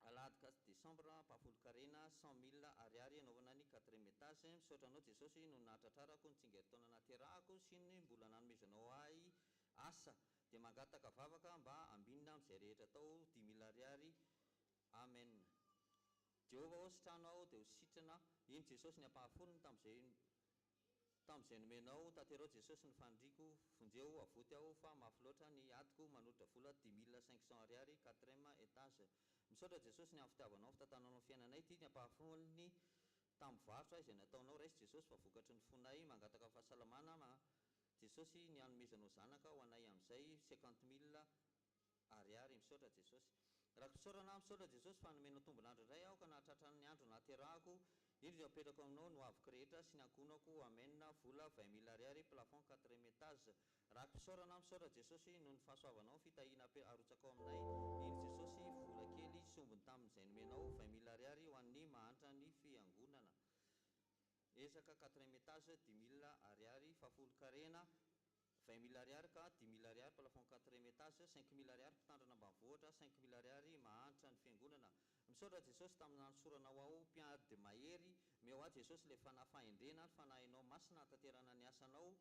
Alahady 4 décembre, ampahafolon-karena, 100 mille ariary anaovana ny quatrième étage. Misaotra anao Jesosy no nahatratrarako ny tsingerin-taona naterahako sy ny mbola nanomezanao ahy asa. Dia mangataka vavaka mba ambinina amin'izay rehetra atao, 5000 ariary. Amen. Jehovah ô sitrano aho dia ho sitrana. Iny Jesosy ny ampahafolony tamin'izay nomenao, tanterao Jesosy ny faniriako, vonjeo avoty aho fa mafy loatra ny adiko, manolotra vola 5500 ariary, quatrième étage. Misaotra Jesosy ny amin'ny fitiavanao, fitantananao ny fiainanay, ity ny ampahafolony tamin'ny varotra izay nataonao, raiso Jesosy fa vokatry ny fonay, mangataka fahasalamana ma Jesosy ny hanomezanao zanaka ho anay amin'izay, 50 mille ariary. Misaotra Jesosy. Raki-pisaorana, misaotra Jesosy fa nomenao tombon'andro indray aho ka nahatratra ny andro nahaterahako. Indro dia apetrako aminao ny hoaviko rehetra sy ny ankohonako. Amen. Vola 20 mille ariary, plafond quatrième étage. Raki-pisaorana, misaotra Jesosy noho ny fahasoavanao, fitahiana arotsakao aminay. Indro Jesosy vola kely sombiny tamin'izay nomenao, 20 mille ariary ho an'ny mahantra ny fiangonana. Ezaka quatrième étage, 5000 ariary. Fahafolon-karena, 20 mille ariary ka 5000 ariary plafond quatrième étage, 5000 ariary mpitandrina ambanivohitra, 5000 ariary mahantra ny fiangonana. Misaotra Jesosy tamin'ny nanosoranao aho mpiady mahery. Omeo ahy Jesosy ilay fanahy fahendrena, ny fanahinao masina hahatanterahana ny asanao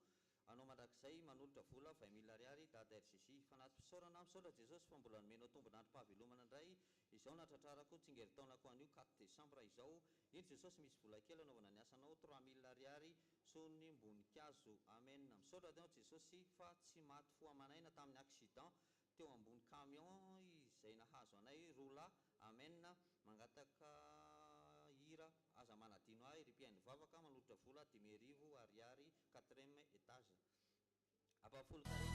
anao mandrakizay. Manolotra vola 20 mille ariary Dada RJJ. Fanati-pisaorana, misaotra Jesosy fa mbola nomenao tombon'androm-pahavelomana indray izao nahatratrarako tsingerin-taonako anio 4 décembre izao. Indro Jesosy misy vola kely anaovana ny asanao, 3000 ariary sonim-boninkazo. Amen. Misaotra anao Jesosy fa tsy maty fo aman'aina tamin'ny accident teo ambony camion izay nahazo anay roa lahy. Amen. Mangataka hira Aza manadino ahy ry mpihaino vavaka, manolotra vola 5000 ariary, quatrième étage. Ampahafolon-karena,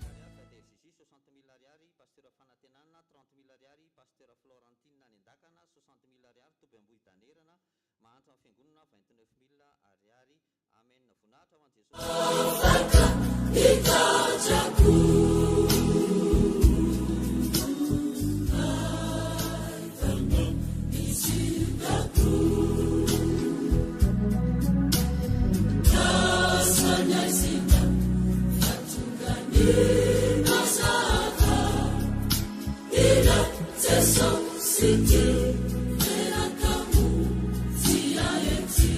ariary Dada RJJ, 60 mille ariary Pasteur Fanantenana, 30 mille ariary Pasteur Florentine any Andakana, 60 mille ariary Toby Ambohidanerana, mahantra amin'ny fiangonana, 29 mille ariary. Amen. Voninahitra ho an'i Jesosy. Afaka hitatra-ko Ahitana ny sitrako Lasa ny aizina fa tonga ny mazava Ila Jesosy ty Teraka ho tia ety.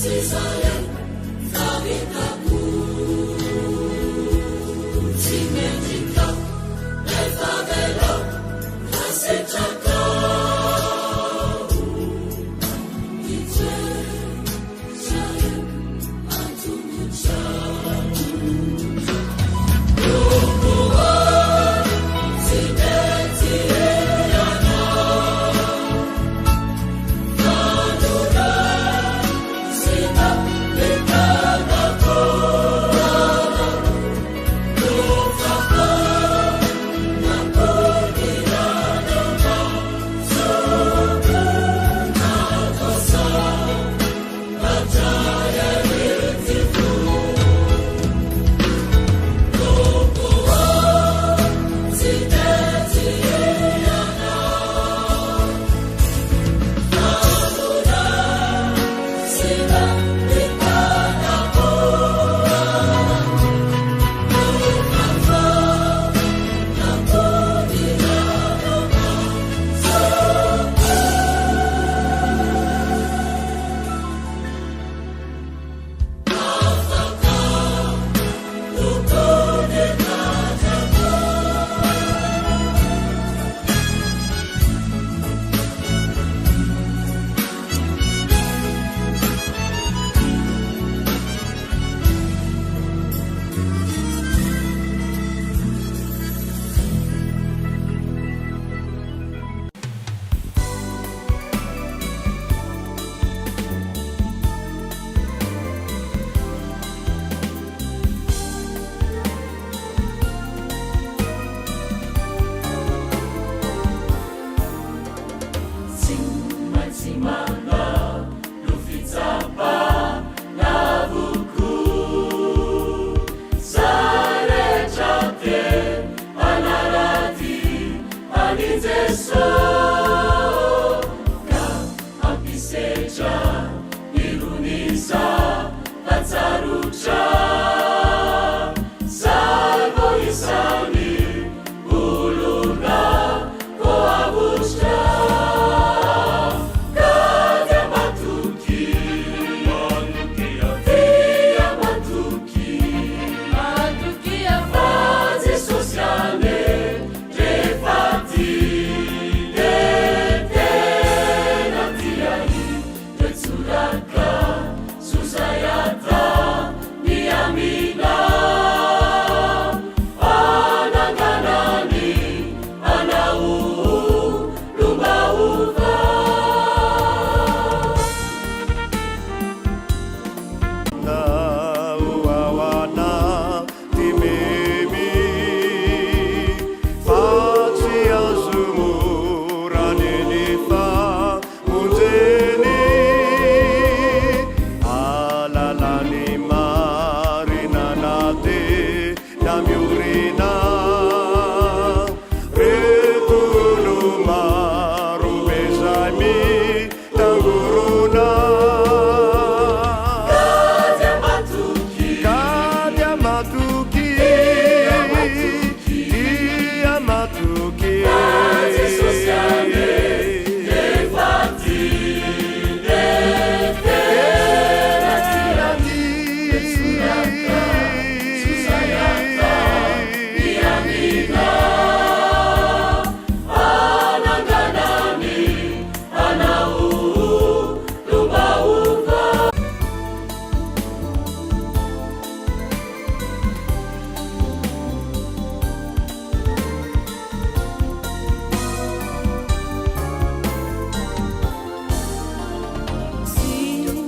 Tsy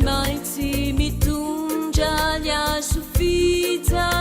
maintsy mitondra ny hazo fijaliana.